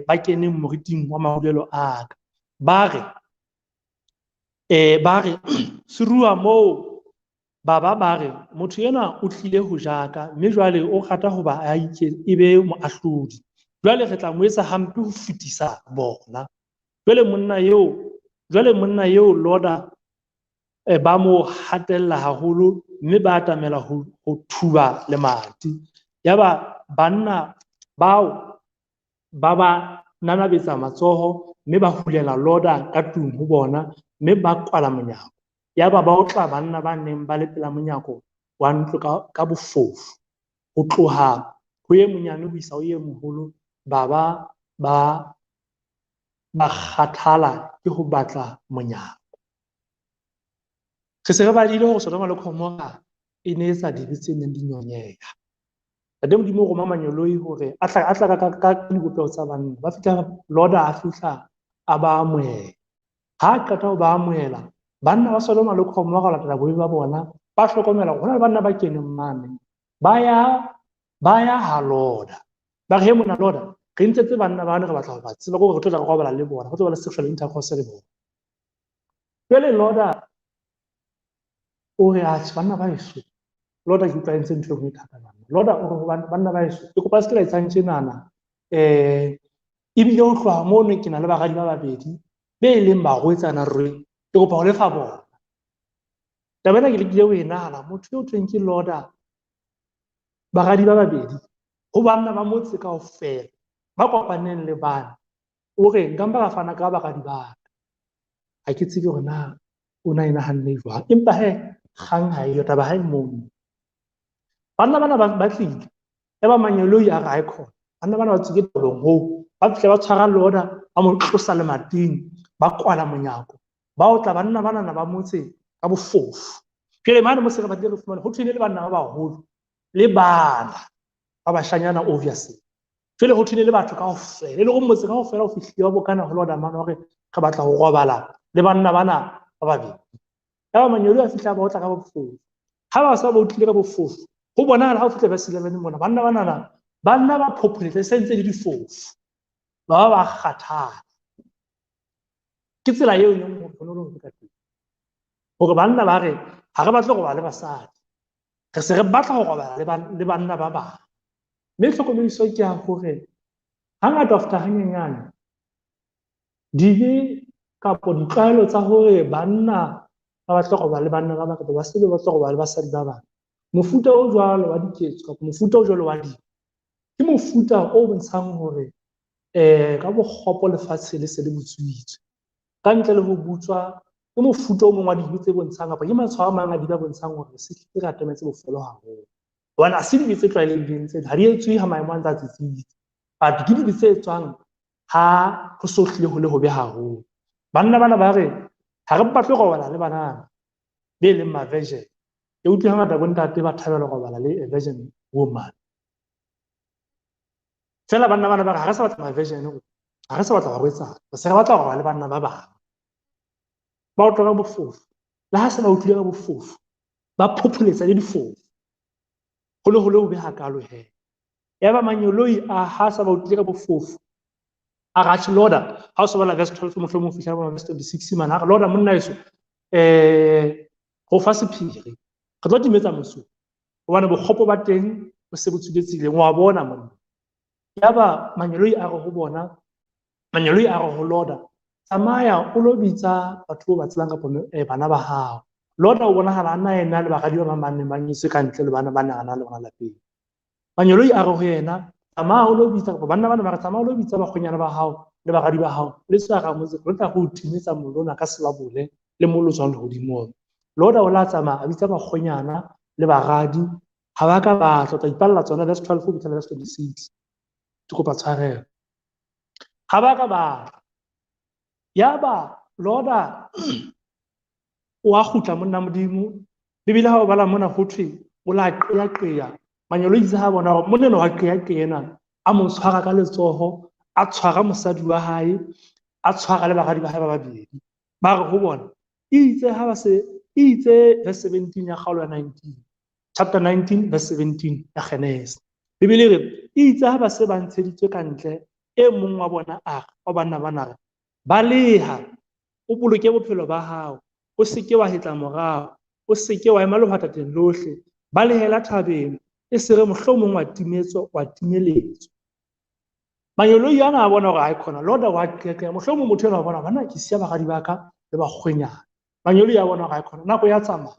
ba keneng moriting wa marulelo a ka. Ba re seruwa moo, baba ba re, motho enwa o tlile ho jaka, mme jwale o rata hoba a ike e be moahlodi. Jwale re tla mo etsa hampe ho fetisa bona. Jwale monna eo Loda ba mo hatella haholo, mme ba atamela ho thuba lemati. Yaba banna bao ba ba nanabetsa matsoho, mme ba hulela Loda ka tlung ho bona, mme ba kwala monyako. Yaba ba otla banna ba neng ba le pela monyako wa ntlo ka bofofu, ho tloha ho e monyane ho isa ho e moholo, ba ba kgathala ke ho batla monyako. Re se re badile hore Sodoma le Gomora e ne etsa dibe tse neng di nyonyeha. Ntate Modimo o roma mangeloi hore a tla ka dibopeho tsa banna. Ba fihla, Loda a fihla a ba amohela. Ha a qeta ho ba amohela, banna ba Sodoma le Gomora latela bobe ba bona, ba hlokomela hore hona le banna ba keneng mane. Ba ya ha Loda. Ba re, he monna Loda, re ntshetse banna bane, re batla ho ba tseba, hore re tlo tla re robala le bona, re tlo ba le sexual intercourse le bona. Jwale Loda o re, atjhe, banna ba eso. Loda ke utlwa entse ntho e nngwe e thata banna. Loda o re, banna ba eso, ke kopa se ke la etsang tjenana. Ebile ho tloha mono ke na le baradi ba babedi be leng barwetsana ruri, ke kopa ho lefa bona. Taba ena ke lekile ho e nahana, motho eo thweng ke Loda, baradi ba babedi ho banna ba motse kaofela ba kopaneng le bana, o re nka mpa ka fana ka baradi ba ka. Ha ke tsebe hore na o na e nahanne jwang, empa he Kgang ha eyo, taba ha e mono. Banna bana ba tlile, ya ba mangeloi a re ha e khona. Banna bana ba tswile taolong hoo, ba fihla ba tshwara Loda, ba mo tlosa lemating, ba kwala monyako. Ba otla banna bana ba motse ka bofofu. Jwale mane mo se re batlile re fumane, ho thwe le banna ba baholo, le bana ba bashanyana obviously. Jwale ho thwe le batho kaofela, e le hore motse kaofela o fihlile wa bokana ho Loda mane hore re batla ho robala le banna bana ba babedi. Ya ba mangeloi a fihla ba otla ka bofofu. Ha ba sa ba otlile ka bofofu, ho bonahala ha o fihla verse 11 mona, banna bana banna ba phopholetsa se ntse le difofu. Ba ba kgathala. Ke tsela eo e leng hore bonolo ho ka teng. Hore banna ba re ha re batle ho robala le basadi, re se re batla ho robala le banna ba bang. Mme tlhokomediso ke ya hore hangata ho feta hanyenyane dibe kapa ditlwaelo tsa hore banna ba batla ho robala le banna ba bang kapa basadi ba batla ho robala le basadi ba bang, mofuta o jwalo wa diketso kapa mofuta o jwalo wa dibe ke mofuta o bontshang hore ka bokgopo lefatshe le se le butswitswe. Ka ntle le ho butswa, ke mofuta o mong wa dibe tse bontshang kapa ke matshwao a mang a dibe a bontshang hore se hlile re atametse bofelo haholo. Hobane ha se dibe tse tlwaelehileng tsena, ha di etswe ha maemo a ntse a tsitsitse. But ke dibe tse etswang ha ho so hlile ho le hobe haholo. Banna bana ba re ha re batle ho robala le banana be leng ma-virgin. Ke utlwe hangata bontate ba thabela ho robala le a virgin woman. Feela banna bana ba re ha re sa batla ma-virgin, ha re sa batla barwetsana, re se re batla ho robala le banna ba bang. Ba utlwa ka bofofu, le ha se ba utlwile ka bofofu, ba phopholetsa le difofu. Ho le ho le hobe hakalo he. Ya ba mangeloi a ha sa ba utlwile ka bofofu, a re atjhe Loda, ha o so bala verse 12 mohlomong ho fihla verse 26 mane, a re Loda monna heso, ho fa sephiri, re tlo timetsa motse hobane bokgopo ba teng bo se bo tswile tseleng, wa bona monna. Ya ba mangeloi a re ho bona, mangeloi a re ho Loda, tsamaya o lo bitsa batho ba tsebang kapa bana ba hao. Loda o bonahala a na ena le baradi ba bang ba neng ba nyetswe ka ntle le bana ba neng a na le bona lapeng. Mangeloi a re ho yena, tsamaya o lo bitsa kapa banna bana ba re tsamaya o lo bitsa bakgwenyana ba hao le baradi ba hao, le tswe hara motse, re tla go timetsa mollo ona ka sebabole le mollo o tswang lehodimong. Loda o la tsamaya a bitsa bakgwenyana le baradi, ha ba ka ba tla, o tla ipalla tsona verse 12 ho fihla verse 26. Ke kopa tshwarelo. Ha ba ka ba tla. Ya ba Loda o a kgutla monna Modimo, Bibele ha o bala mona ho thwe o la qeaqea. Mangeloi itse ha bona hore monna enwa wa qeaqea enwa, a mo tshwara ka letsoho, a tshwara mosadi wa hae, a tshwara le baradi ba hae ba babedi. Ba re ho bona, itse ha ba se, itse verse 17 ya kgaolo ya 19, chapter 19 verse 17 ya Genese. Bibele e re, itse ha ba se ba ntsheditswe ka ntle, e mong wa bona a re, wa banna bana re, baleha, o boloke bophelo ba hao, o se ke wa hetla morao, o se ke wa ema lehwatateng lohle, balehela thabeng, e se re mohlomong wa timetswa, wa timeletswa. Mangeloi ana a bona hore ha e khona, Loda wa qeaqea, mohlomong motho enwa wa bona, banna ke siya baradi ba ka le bakgwenyana. Mangeloi a bona hore ha e khona, nako ya tsamaya.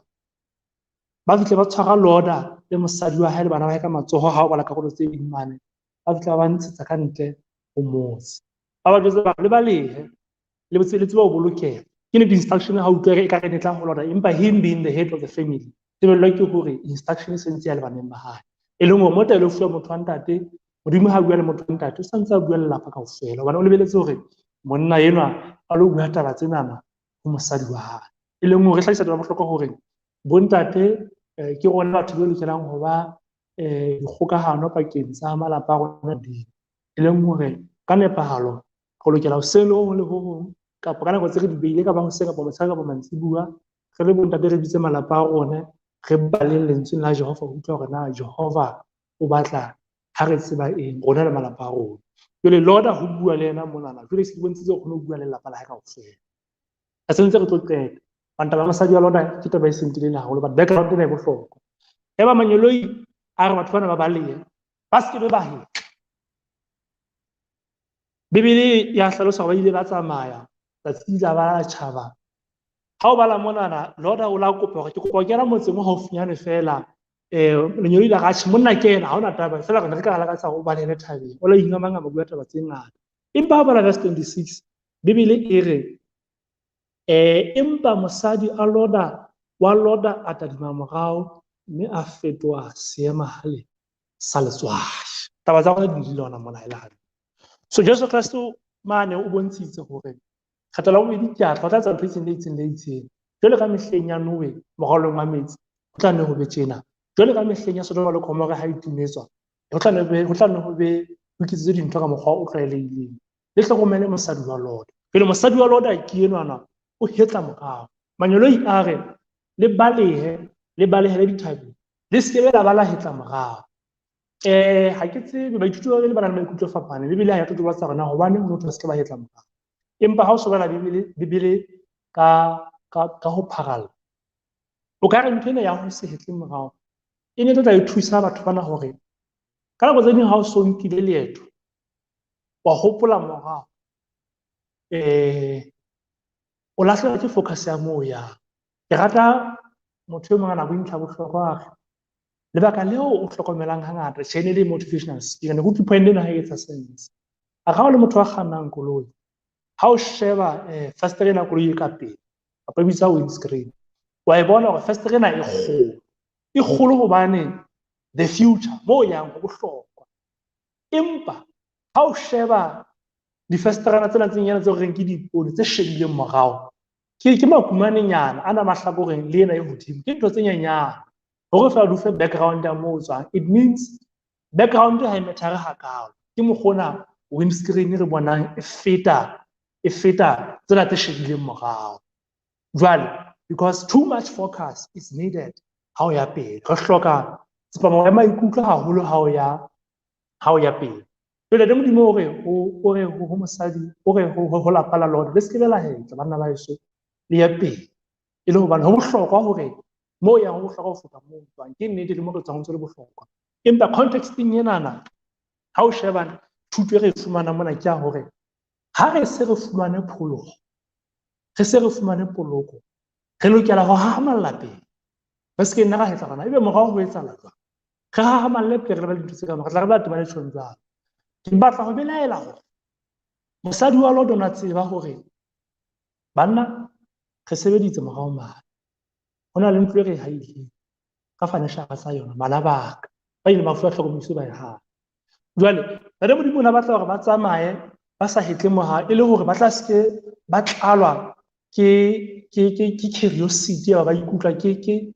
Ba fihle ba tshwara Loda le mosadi wa hae le bana ba hae ka matsoho, ha o bala karolo tse ding mane, ba fihla ba ntshetsa ka ntle ho motse. Ba ba jwetsa ba re, le balehe, le tsebe ho bolokeha. Ke nnete instruction ha utlwa e ka re ne tla ho Loda, empa him being the head of the family, tebello ke hore instruction e sentse ya le baneng ba hae. E leng hore mo taelo e fuwa motho wa ntate, Modimo ha bua le motho wa ntate, o santse a bua le lelapa kaofela, hobane o lebeletse hore monna enwa a lo bua taba tsenana ho mosadi wa hae. E leng hore e hlahisa taba ya bohlokwa hore bontate ke rona batho ba lokelang ho ba dikgokahano pakeng tsa malapa a rona Modimo. E leng hore ka nepahalo re lokela hoseng le ho hong le ho hong, kapa ka nako tse re di beile, ka ba hoseng kapa motshehare kapa mantsibuya, re le bontate re bitse malapa a rona, re baleng lentsweng la Jehova ho utlwa hore na Jehova o batla ha re tseba eng rona le malapa a rona. Jwale Loda ho bua le yena monana, jwale se ke bontshitse o kgone ho bua le lelapa la hae kaofela. Re sentse re tlo qeta. Hobane taba ya mosadi wa Loda ke taba e seng telele haholo, but background ena e bohlokwa. Eba mangeloi a re batho bana ba balehe, ba se ke be ba hetla. Bibele ya hlalosa hore ba ile ba tsamaya tsatsi la ba tjhaba. Ha o bala monana, Loda o la kopa hore ke kopa ho kena motseng o haufinyane feela. Lengeloi la re, atjhe, monna ke ena, ha hona taba, feela re ne re ka lakatsa hore o balehele thabeng. O la ingamangama bua taba tse ngata. Empa ha o bala verse 26, Bibele e re, empa mosadi a Loda wa Lota a tadima morao mme a fetoha seemahale sa letswai. Taba tsa rona di le hona mona ha e le hantle. So Jesu Kreste mane o bontshitse hore kgetho la bobedi ke a tla, o tla etsa ntho e itseng le itseng le itseng. Jwalo ka mehleng ya Noe, moralong wa metsi, ho tla nne ho be tjena. Jwalo ka mehleng ya Sodoma le Gomora ha e timetswa, ho tla nne ho be ho iketsetswe dintho ka mokgwa o tlwaelehileng. Le hlokomele mosadi wa Lota. Pele mosadi wa Lota ke enwana, o hetla morao. Mangeloi a re, le balehe, le balehele dithabeng. Le se ke la ba la hetla morao. Ha ke tsebe, baithuti ba Bibele ba na le maikutlo a fapaneng. Bibele ha ya totobatsa hore na hobaneng motho a se ke ba hetla morao. Empa ha o shebela Bibele ka ho pharalla, o ka re ntho ena ya ho se hetle morao e ne tla e thusa batho bana hore ka nako tse ding ha o so nkile leeto wa hopola morao, o lahlehelwa ke focus ya moo o yang. Ke rata motho e mong a na bue ntlha bohlokwa a re, lebaka leo o hlokomelang hangata tjhe ne le motivational speaker, ne ke utlwe point ena ha e etsa sense. A ga o le motho wa kgannang koloi, ha o sheba festere ena koloi e ka pele, kapa e bitsa windscreen, wa e bona hore festere ena e kgolo. E kgolo hobane the future, moo o yang ho bohlokwa. Empa ha o sheba difesterana tsena tse nyane tseo re reng ke diipone tse shebileng morao, ke makumanenyana a na mahlakoreng le ena e hodimo, ke ntho tse nyenyane. Hore feela di o fe background ya moo o tswang, it means background ha e matter hakaalo. Ke mokgwa ona windscreen re bonang e feta tsena tse shebileng morao. Jwale, because too much focus is needed ha o ya pele. Re hloka tsepamo ya maikutlo haholo ha o ya pele. Jwale le Modimo o re o re ho mosadi, o re ho lapa la Lota, le se ke be la hetla banna ba heso, le ye pele. E le hobane ho bohlokwa hore moo yang ho bohlokwa ho feta moo o tswang. Ke nnete le mo re tswang ho ntse le bohlokwa. Empa contexteng enana, ha o sheba thuto e re e fumanang mona ke ya hore ha re se re fumane pholoho, re se re fumane poloko, re lokela ho hahamalla pele. Re se ke nna ra hetla rona, ebe morao ho etsahala jwang? Re hahamalle pele re ba le dintho tse ka mo, re tla re ba temane tjhong jwalo. Ke batla ho belaela hore mosadi wa Lota o na tseba hore banna re sebeditse morao mane. Ho na le ntlo e re e haileng ka furniture tsa yona, bana ba ka ba ile ba fuwa tlhokomediso ba e hana. Jwale Ntate Modimo o ne a batla hore ba tsamaye ba sa hetle morao, e le hore ba tla se ke ba tlalwa ke curiosity ya ba ikutlwa ke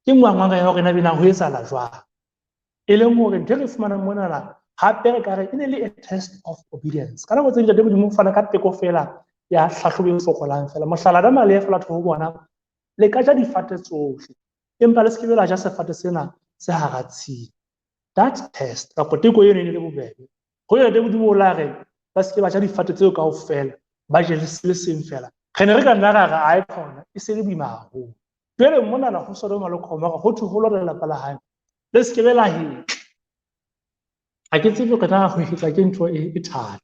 ngwangwang ya hore na bena ho etsahala jwang. E leng hore ntho e re fumanang monana hape re ka re e ne le a test of obedience. Ka nako tse ding Ntate Modimo o fana ka teko fela ya tlhahlobo e fokolang fela. Mohlala, Adama le Eva batho ho bona, le ka ja difate tsohle, empa le se ke be la ja sefate sena se hara tshimo. That test, kapa teko eno e ne le bobebe. Ho yona Ntate Modimo o la re, ba se ke ba ja difate tseo kaofela, ba je le se le seng fela. Re ne re ka nna ra re, ae khona, e se le boima haholo. Jwale monana ho Sodoma le Gomora, ho thwe ho Lota lelapa la hae, le se ke be la hetla. Ha ke tsebe hore na ho hetla ke ntho e thata.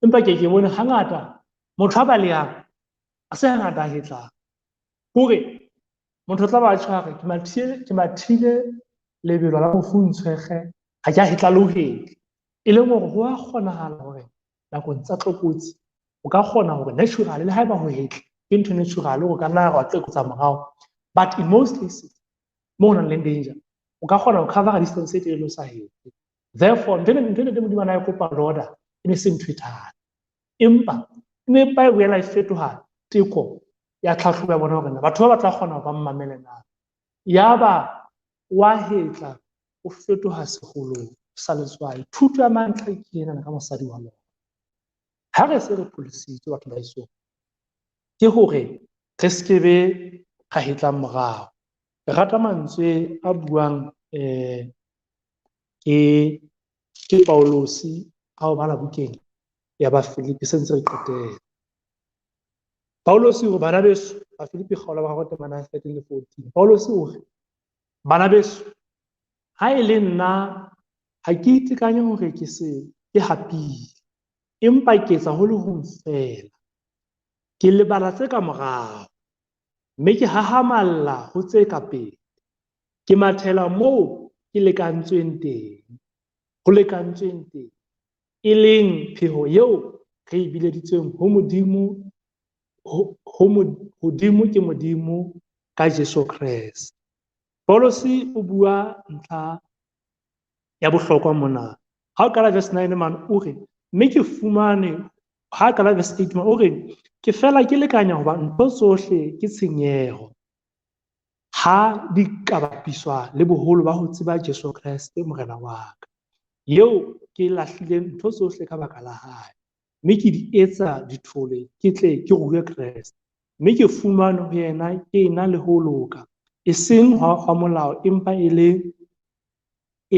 Empa ke ke bone hangata motho a balehang, ha se hangata a hetlang. Hore motho o tla ba tjho a re, ke mathile lebelo la mofuntshwekge, ha ke a hetla le ho hetla. E leng hore ho a kgonahala hore nakong tsa tlokotsi, o ka kgona hore naturally, le haeba ho hetla, ke ntho natural hore o ka nna wa tlokotsa morao. But in most cases, mo ho nang le danger, o ka kgona ho cover distance e telele o sa hetle. Therefore, ntho ene teng Modimo a na e kopa Lota, e ne se ntho e thata. Empa, e ne e boela e fetoha teko ya tlhahlobo ya bona hore na batho ba ba tla kgona ho ba mmamele na. Yaba wa hetla, o fetoha seholong sa letswai. Thuto ya mantlha ke ena ka mosadi wa Lota. Ha re se re pholositswe batho ba heso, ke hore re se ke be ra hetlang morao. Ke rata mantswe a buang ke Paulosi ha o bala bukeng ya Bafilipi, se ntse re qetela. Paulosi o re, bana beso, Bafilipi kgaolo ya boraro temana ya 13 le 14. Paulosi o re, bana beso, ha e le nna ha ke itekanye hore ke se ke hapile, empa ke etsa ho le hong feela. Ke lebala tse ka morao, mme ke hahamalla ho tse ka pele. Ke mathela moo ke lekantsweng teng, ho lekantsweng teng, e leng pheho eo re e bileditsweng ho Modimo, ho, ho hodimo ke Modimo ka Jesu Kreste. Paulus o bua ntlha ya bohlokwa mona. Ha o qala verse 9 man o re, mme ke fumane, ha qala verse 8 man o re, ke fela ke lekanya hoba ntho tsohle ke tshenyeho ha di ka bapiswa le boholo ba ho tseba Jesu Kreste Morena wa ka, eo ke lahlileng ntho tsohle ka baka la hae, mme ke di etsa dithole ke tle ke rue Kreste, mme ke fumane ho yena ke ena le ho loka, e seng hwa molao, empa e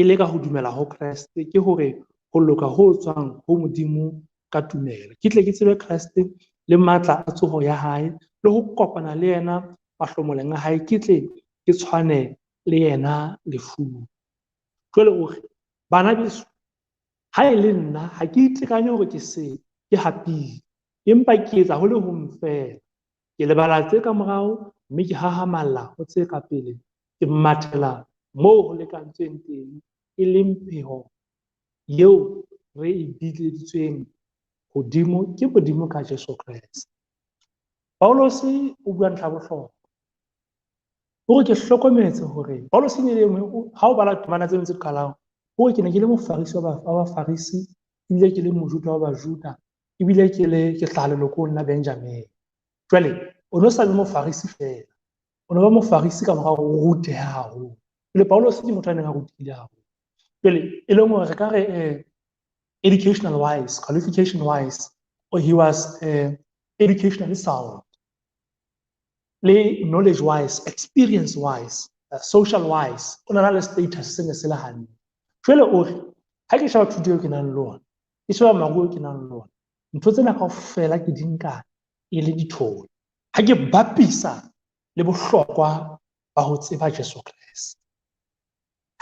le ka ho dumela ho Kreste, ke hore ho loka ho tswang ho Modimo ka tumelo. Ke tle ke tsebe Kreste le matla a tsoho ya hae, le ho kopana le yena mahlomoleng a hae, ke tle ke tshwane le yena lefung. Jwale o re, bana beso, ha e le nna, ha ke itekanye hore ke se ke hapile, empa ke etsa ho le hong feela. Ke lebala tse ka morao, mme ke hahamalla ho tse ka pele. Ke mathela moo ho lekantsweng teng, e leng pheho eo re e bileditsweng hodimo ke Modimo ka Jesu Kreste. Paulus o bua ntlha bohlokwa. O re ke hlokometse hore Paulus e ne le e mong, ha o bala temana tseno tse qalang, o re ke ne ke le mofarisi wa Bafarisi, ebile ke le Mojuda wa Bajuda, ebile ke le ke hlaha lelokong la Benjamin. Jwale o no sa be mofarisi fela, o no ba mofarisi ka mora hore o rutehe haholo. Jwale Paulus ke motho a neng a rutehile haholo. Jwale e leng hore re ka re educational wise, qualification wise, or he was educationally sound, le knowledge wise, experience wise, social wise, o na le status se ne se le hantle. Jwale o re, ha ke sheba thuto eo ke nang le yona, ke sheba maruo ke nang le ona, ntho tsena kaofela ke di nka e le dithole. Ha ke bapisa le bohlokwa ba ho tseba Jesu Kreste.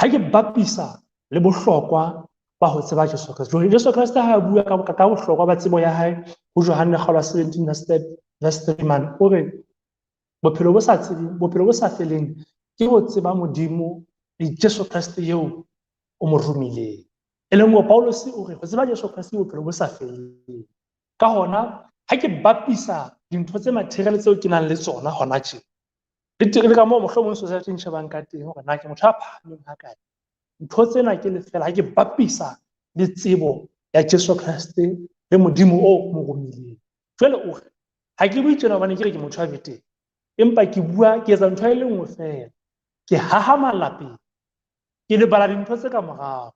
Ha ke bapisa le bohlokwa ba ho tseba Jesu Kreste. Jwale Jesu Kreste ha a bua ka bohlokwa ba tsebo ya hae ho Johanne kgaolo ya 17 verse 3 man, o re bophelo bo sa tsebeng, bophelo bo sa feleng ke ho tseba Modimo le Jesu Kreste eo o mo romileng. E leng hore Paulus o re ho tseba Jesu Kreste ke bophelo bo sa feleng. Ka hona ha ke bapisa dintho tse material tseo ke nang le tsona hona tje, le ka moo mohlomong society e nshebang ka teng hore na ke motho a phahameng ha kae, ntho tsena ke lefela ha ke bapisa le tsebo ya Jesu Kreste le Modimo o mo romileng. Jwale o re ha ke bue tjena hobane ke re ke motho a betere, empa ke bua ke etsa ntho e le nngwe fela, ke hahamalla pele, ke lebala dintho tse ka morao,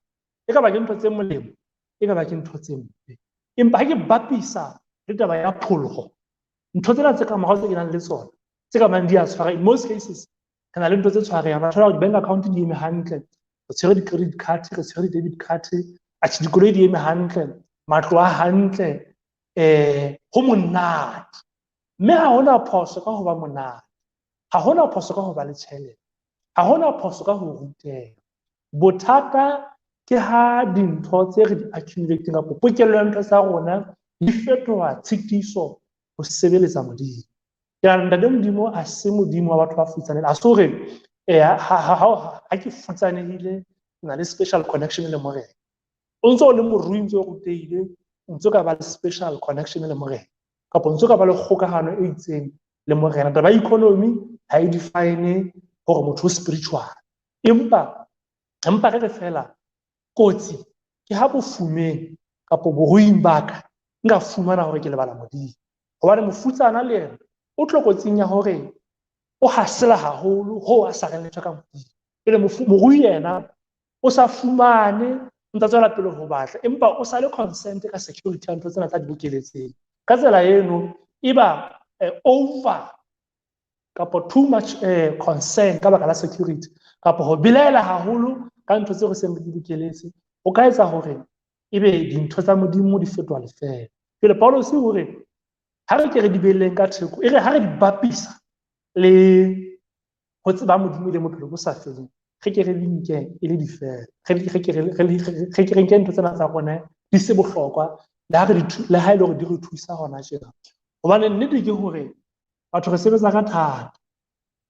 e ka ba ke ntho tse molemo, e ka ba ke ntho tse mpe, empa ha ke bapisa le taba ya pholoho, ntho tsena tse ka morao tse ke nang le tsona, tse ka bang di a tshwara, in most cases re na le ntho tse tshwarehang, ra thola hore di-bank account di eme hantle, re tshwere di-credit card, re tshwere di-debit card, atjhe dikoloi di eme hantle, matlo a hantle, ho monate. Mme ha hona phoso ka ho ba monate, ha hona phoso ka ho ba le tjhelete, ha hona phoso ka ho ruteha. Bothata ke ha dintho tse re di accumulating kapa pokello ya ntho tsa rona di fetoha tshitiso ho sebeletsa Modimo. Ke nahana Ntate Modimo a se Modimo wa batho ba futsanehileng, a se hore, ha ke futsanehile, ke na le special connection le Morena. O ntso o le morui, ntso o rutehile, o ntso ka ba le special connection le Morena, kapa o ntso ka ba le kgokahano e itseng le Morena. Taba ya economy ha e define hore motho o spiritual, empa re re fela kotsi ke ha bofumeng kapa boruing ba ka nka fumana hore ke lebala Modimo. Hobane mofutsana le yena o tlokotsing ya hore o hasela haholo hoo a sa reng letho ka Modimo. Pele morui yena o sa fumane, o ntsa tswela pele ho batla, empa o sa le consent ka security ya ntho tsena tsa di bokeletseng. Ka tsela eno e ba over kapa too much concern ka baka la security, kapa ho belaela haholo ka ntho tseo re seng re di bokeletse, ho ka etsa hore ebe dintho tsa Modimo di fetoha lefeela. Pele Paulus o re ha re ke re di behelleng ka theko, e re ha re di bapisa le ho tseba Modimo le bophelo bo sa feleng, re ke re di nke e le difeela, re ke re nke ntho tsena tsa rona di se bohlokwa, le ha re di le ha e le hore di re thusa hona tjena. Hobane nnete ke hore batho re sebetsa ka thata,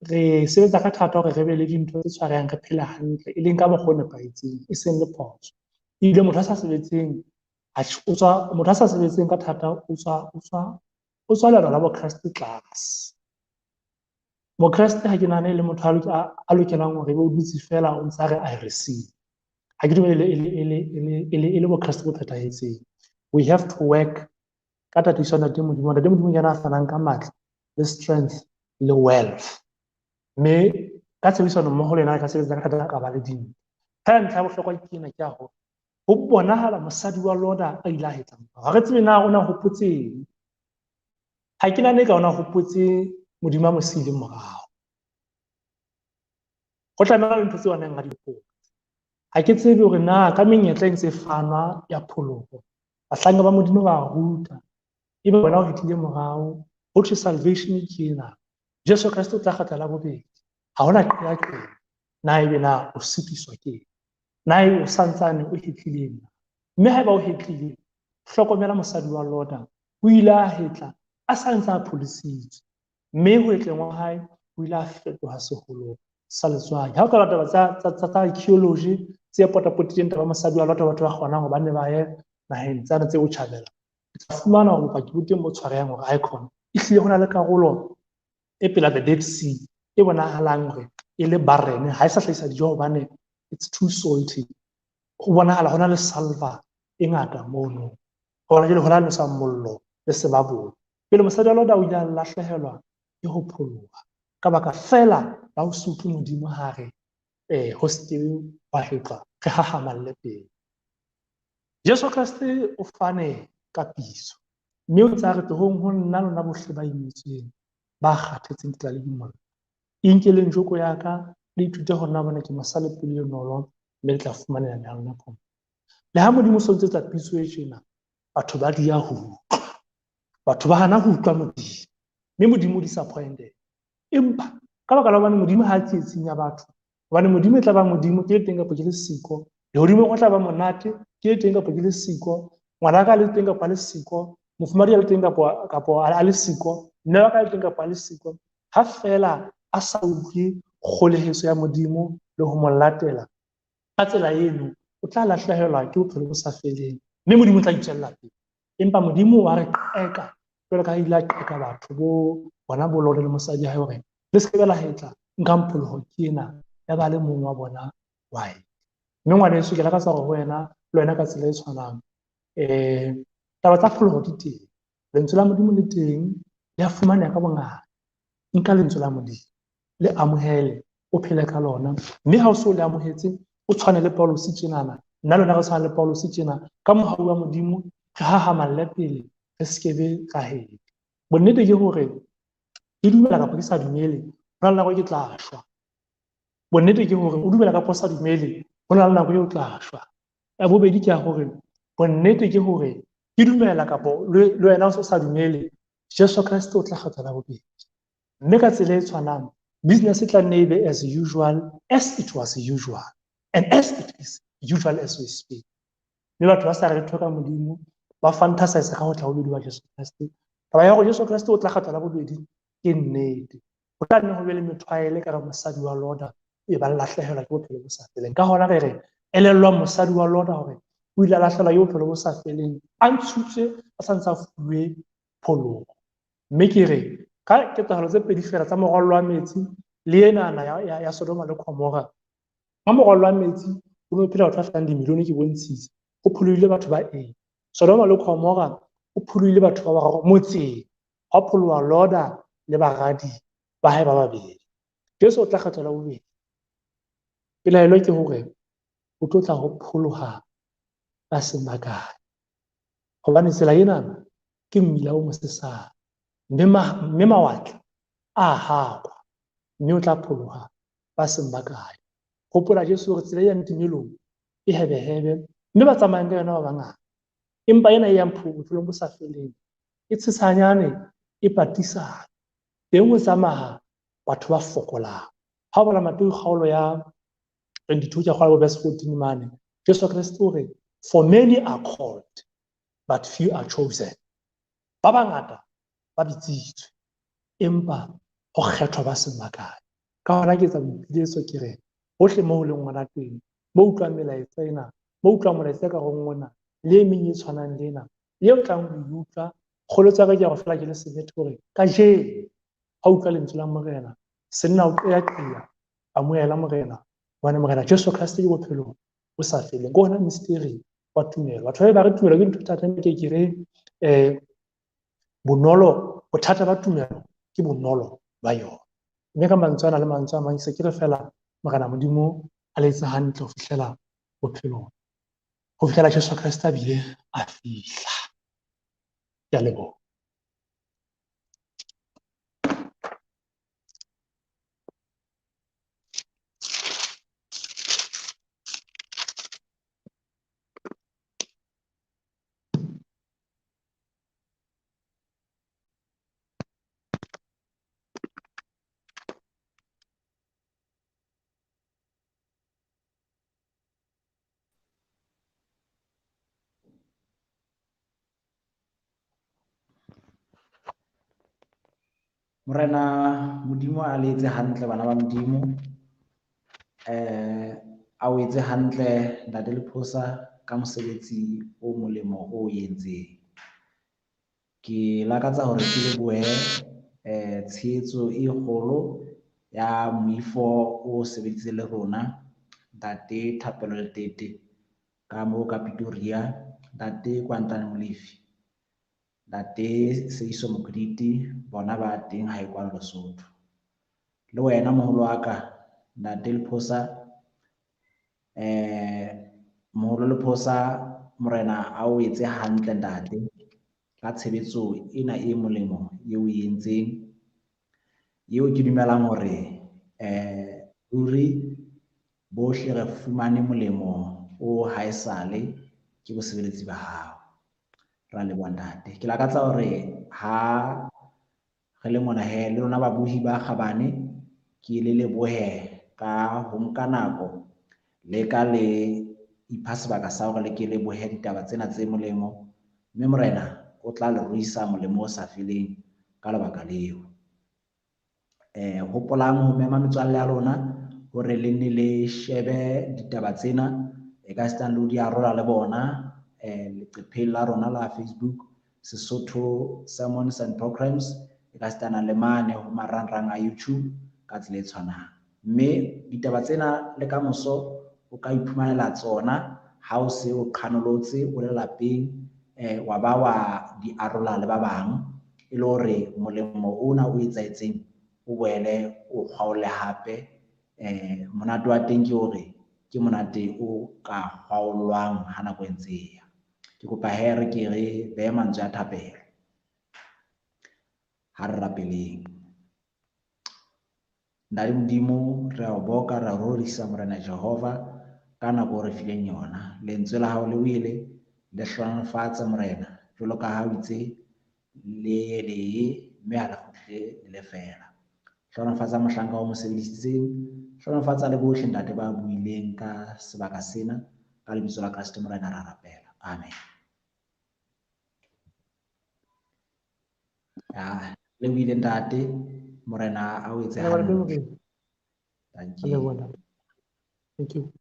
re sebetsa ka thata hore re be le dintho tse tshwarehang, re phele hantle, e leng ka mokgwa o nepahetseng, e seng le phoso. Ebile motho a sa sebetseng, atjhe, o tswa, motho a sa sebetseng ka thata, o tswa, o tswa, o tswa leano la Bokreste tlase. Mokreste ha ke nahane e le motho a lokelang hore ebe o dutse feela o ntsa re I receive. Ha ke dumele e le bokreste bo phethahetseng. We have to work ka tataiso ya Ntate Modimo. Ntate Modimo ke yena a fanang ka matla le strength le wealth. Mme ka tshebedisano mmoho le yena re ka sebetsa ka thata ka ba le dintho. Feela ntlha ya bohlokwa ke ena, ke ya hore ho bonahala mosadi wa Lota a ile a hetla morao. Ha re tsebe na o na hopotseng. Ha ke nahane ka o na hopotse Modimo a mo siileng morao. Ho tlameha le ntho tseo a neng a di hopotse. Ha ke tsebe hore na ka menyetla e ntse e fanwa ya pholoho, bahlanka ba Modimo ba ruta, ebe wena o hetlile morao, ho thwe salvation ke ena. Jesu Kreste o tla kgutla la bobedi. Ha hona qeaqeo. Na ebe na o sitiswa ke eng? Na ebe o santsane o hetlile na? Mme haeba o hetlile, hlokomela mosadi wa Lota. O ile a hetla a sa ntse a pholositswe. Mme ho hetleng wa hae o ile a fetoha seholo sa letswai. Ha o ka taba tsa archaeology tse potapotileng taba mosadi wa Lota, batho ba kgonang hore ba ne ba ye naheng tsane tse botjhabela, o tla fumana hore bopaki bo teng bo tshwarehang hore icon e hlile ho na le karolo e pela the Dead Sea e bonahalang hore e le barren, ha e sa hlahisa dijo hobane it's too salty. Ho bonahala ho na le sulfur e ngata mono. Hona jwale ho na le sa mollo le sebabole. Pele mosadi wa Lota o ile a lahlehelwa ke ho pholoha ka baka feela la ho se utlwe Modimo ha re ho se ke wa hetlwa, re hahamalle pele. Jesu Kreste o fane ka pitso, mme o ntse a re tlohong ho nna lona bohle ba imetsweng, ba kgathetseng ke tla le imolla. Inkeleng joko ya ka, le ithute ho nna, hobane ke mosa le pelo e bonolo, mme le tla fumanela meya ya lona phomolo. Le ha Modimo o so ntse etsa pitso e tjena, batho ba dia ho utlwa. Batho ba hana ho utlwa Modimo, mme Modimo o disappointed. Empa ka baka la hobane Modimo ha a tsietsing ya batho, hobane Modimo e tla ba Modimo, ke le teng kapa ke le siko, lehodimong ho tla ba monate, ke le teng kapa ke le siko, ngwana ka a le teng kapa a le siko, mofumahadi a le teng kapo a le siko, mme wa ka a le teng kapa a le siko, ha feela a sa utlwe kgolehetso ya Modimo le ho mo latela ka tsela eno, o tla lahlehelwa ke bophelo bo sa feleng, mme Modimo o tla itswella pele. Empa Modimo wa re qeka, jwalo ka ha ile a qeka batho bo bona bo Lota le mosadi ya hae hore le se ke la hetla, nkang pholoho ke ena, ya ba le mong wa bona wa e. Mme ngwaneso, ke lakatsa hore ho wena le wena ka tsela e tshwanang, taba tsa pholoho di teng, lentswe la Modimo le teng, le a fumaneha ka bongata. Nka lentswe la Modimo, le amohele, o phele ka lona. Mme ha o so le amohetse, o tshwane le Paulus tjenana, nna le wena re tshwana le Paulus tjena, ka mohau wa Modimo re hahamalle pele, re se ke be ra hetla. Bonnete ke hore ke dumela kapa ke sa dumele, ho na le nako e ke tla shwa. Bonnete ke hore o dumela kapa o sa dumele, ho na le nako eo o tla shwa. Ya bobedi ke ya hore bonnete ke hore ke dumela kapa le wena o sa dumele, Jesu Kreste o tla kgetha la bobedi. Mme ka tsela e tshwanang, business e tla nne e be as usual as it was usual, and as it is usual as we speak. Mme batho ba sa re letho ka Modimo, ba fantasize ka ho tla ho bobedi wa Jesu Kreste. Taba ya hore Jesu Kreste o tla kgetha la bobedi ke nnete. Ho tla nne ho be le methwaele ka re mosadi wa Lota e ba lahlehelwa ke bophelo bo sa feleng. Ka hona re re elellwang mosadi wa Lota hore o ile a lahlehelwa ke bophelo bo sa feleng, a ntshitswe a sa ntse a fuwe pholoho. Mme ke re ka ketsahalo tse pedi feela tsa morwallo wa metsi le enana ya Sodoma le Gomora. Ka morwallo wa metsi ho ne ho phela batho ba fetang dimilione, ke bontshitse, ho pholohile batho ba 8. Sodoma le Gomora ho pholohile batho ba bararo motseng, hwa pholoha Lota le baradi ba hae ba babedi. Jesu o tla kgetho la bobedi. Pelaelo ke hore o tlo tla ho pholoha ba seng bakae, hobane tsela enana ke mmila o mosesane, mme mawatle a hakwa, mme o tla pholoha ba seng bakae. Hopola Jesu hore tsela e yang timelong e hebehebe, mme ba tsamayang ka yona ba bangata, empa ena e yang bophelong bo sa feleng e tshesanyane, e patisana. Teng ho tsamaya batho ba fokolang. Ha o bala Mateo kgaolo ya 22 ke kgolo verse 14 mane, Jesu Kreste o re, for many are called, but few are chosen. Ba bangata ba bitsitswe, empa ho kgethwa ba seng bakae. Ka hona ke etsa boipiletso ke re, hohle moo o leng hona teng, mo utlwang melaetsa ena, mo utlwang molaetsa ka reng ona, le e meng e tshwanang le ena, eo o tlang ho e utlwa, kgolo tsa ka ke ya go fela ke le sebete hore kajeno ha utlwa lentswe la Morena, Senna o qeaqea, amohela Morena, hobane Morena Jesu Kreste ke bophelo bo sa feleng. Ke hona mystery wa tumelo. Batho ba re tumelo ke ntho thata, ke ke re bonolo, bothata ba tumelo ke bonolo ba yona. Mme ka mantswe ana le mantswe a mang, se ke re fela Morena Modimo a le etse hantle ho fihlela bophelong, ho fihlela Jesu Kreste a bile a fihla. Ke a leboha. Morena Modimo a le etse hantle bana ba Modimo. A o etse hantle Ntate Lephosa ka mosebetsi o molemo o entseng. Ke lakatsa hore ke lebohe tshehetso e kgolo ya moifo o sebeditse le rona Ntate Thapelo Letete ka moo ka Pretoria, Ntate Kwantane Molefi, Ntate Seiso Mokriti, bona ba teng hae kwano Lesotho. Le wena moholo wa ka Ntate Lephosa, moholo Lephosa, Morena a o etse hantle ntate ka tshebetso ena e molemo eo o e entseng, eo ke dumelang hore ruri bohle re fumane molemo o haesale ke bosebeletsi ba hao. Ra leboha ntate. Ke lakatsa hore ha re le mona he le lona babohi ba kgabane, ke le lebohe ka ho nka nako le ka le ipha sebaka sa hore le ke lebohe ditaba tsena tse molemo, mme Morena o tla le ruisa molemo o sa feleng ka lebaka leo. Hopolang ho mema metswalle ya lona hore le nne le shebe ditaba tsena, e ka sitang le ho di arola le bona leqepheng la rona la Facebook, Sesotho Sermons and Programs, e ka sitana le mane ho marangrang a YouTube ka tsela e tshwanang. Mme ditaba tsena le kamoso o ka iphumanela tsona ha o se o qhanolotse o le lapeng, wa ba wa di arola le ba bang, e le hore molemo ona o etsahetseng o boele o kgwaole hape. Monate wa teng ke hore ke monate o ka kgwaolwang ha nako e ntse e ya. Ke kopa he re ke re behe mantswe a thapelo. Ha re rapeleng. Ntate Modimo, re a o boka, re a rorisa Morena Jehova ka nako o re fileng yona. Lentswe la hao le wele, le hlohonolofatse Morena, jwalo ka ha o itse le ye le ye, mme ha le kgutle le le feela. Hlohonolofatsa mohlanka o mo sebedisitseng, hlohonolofatsa le bohle ntate ba buileng ka sebaka sena, ka lebitso la Kreste Morena ra rapela. Amen. Ya, le buile ntate, Morena a o etse hantle. Thank you. Thank you.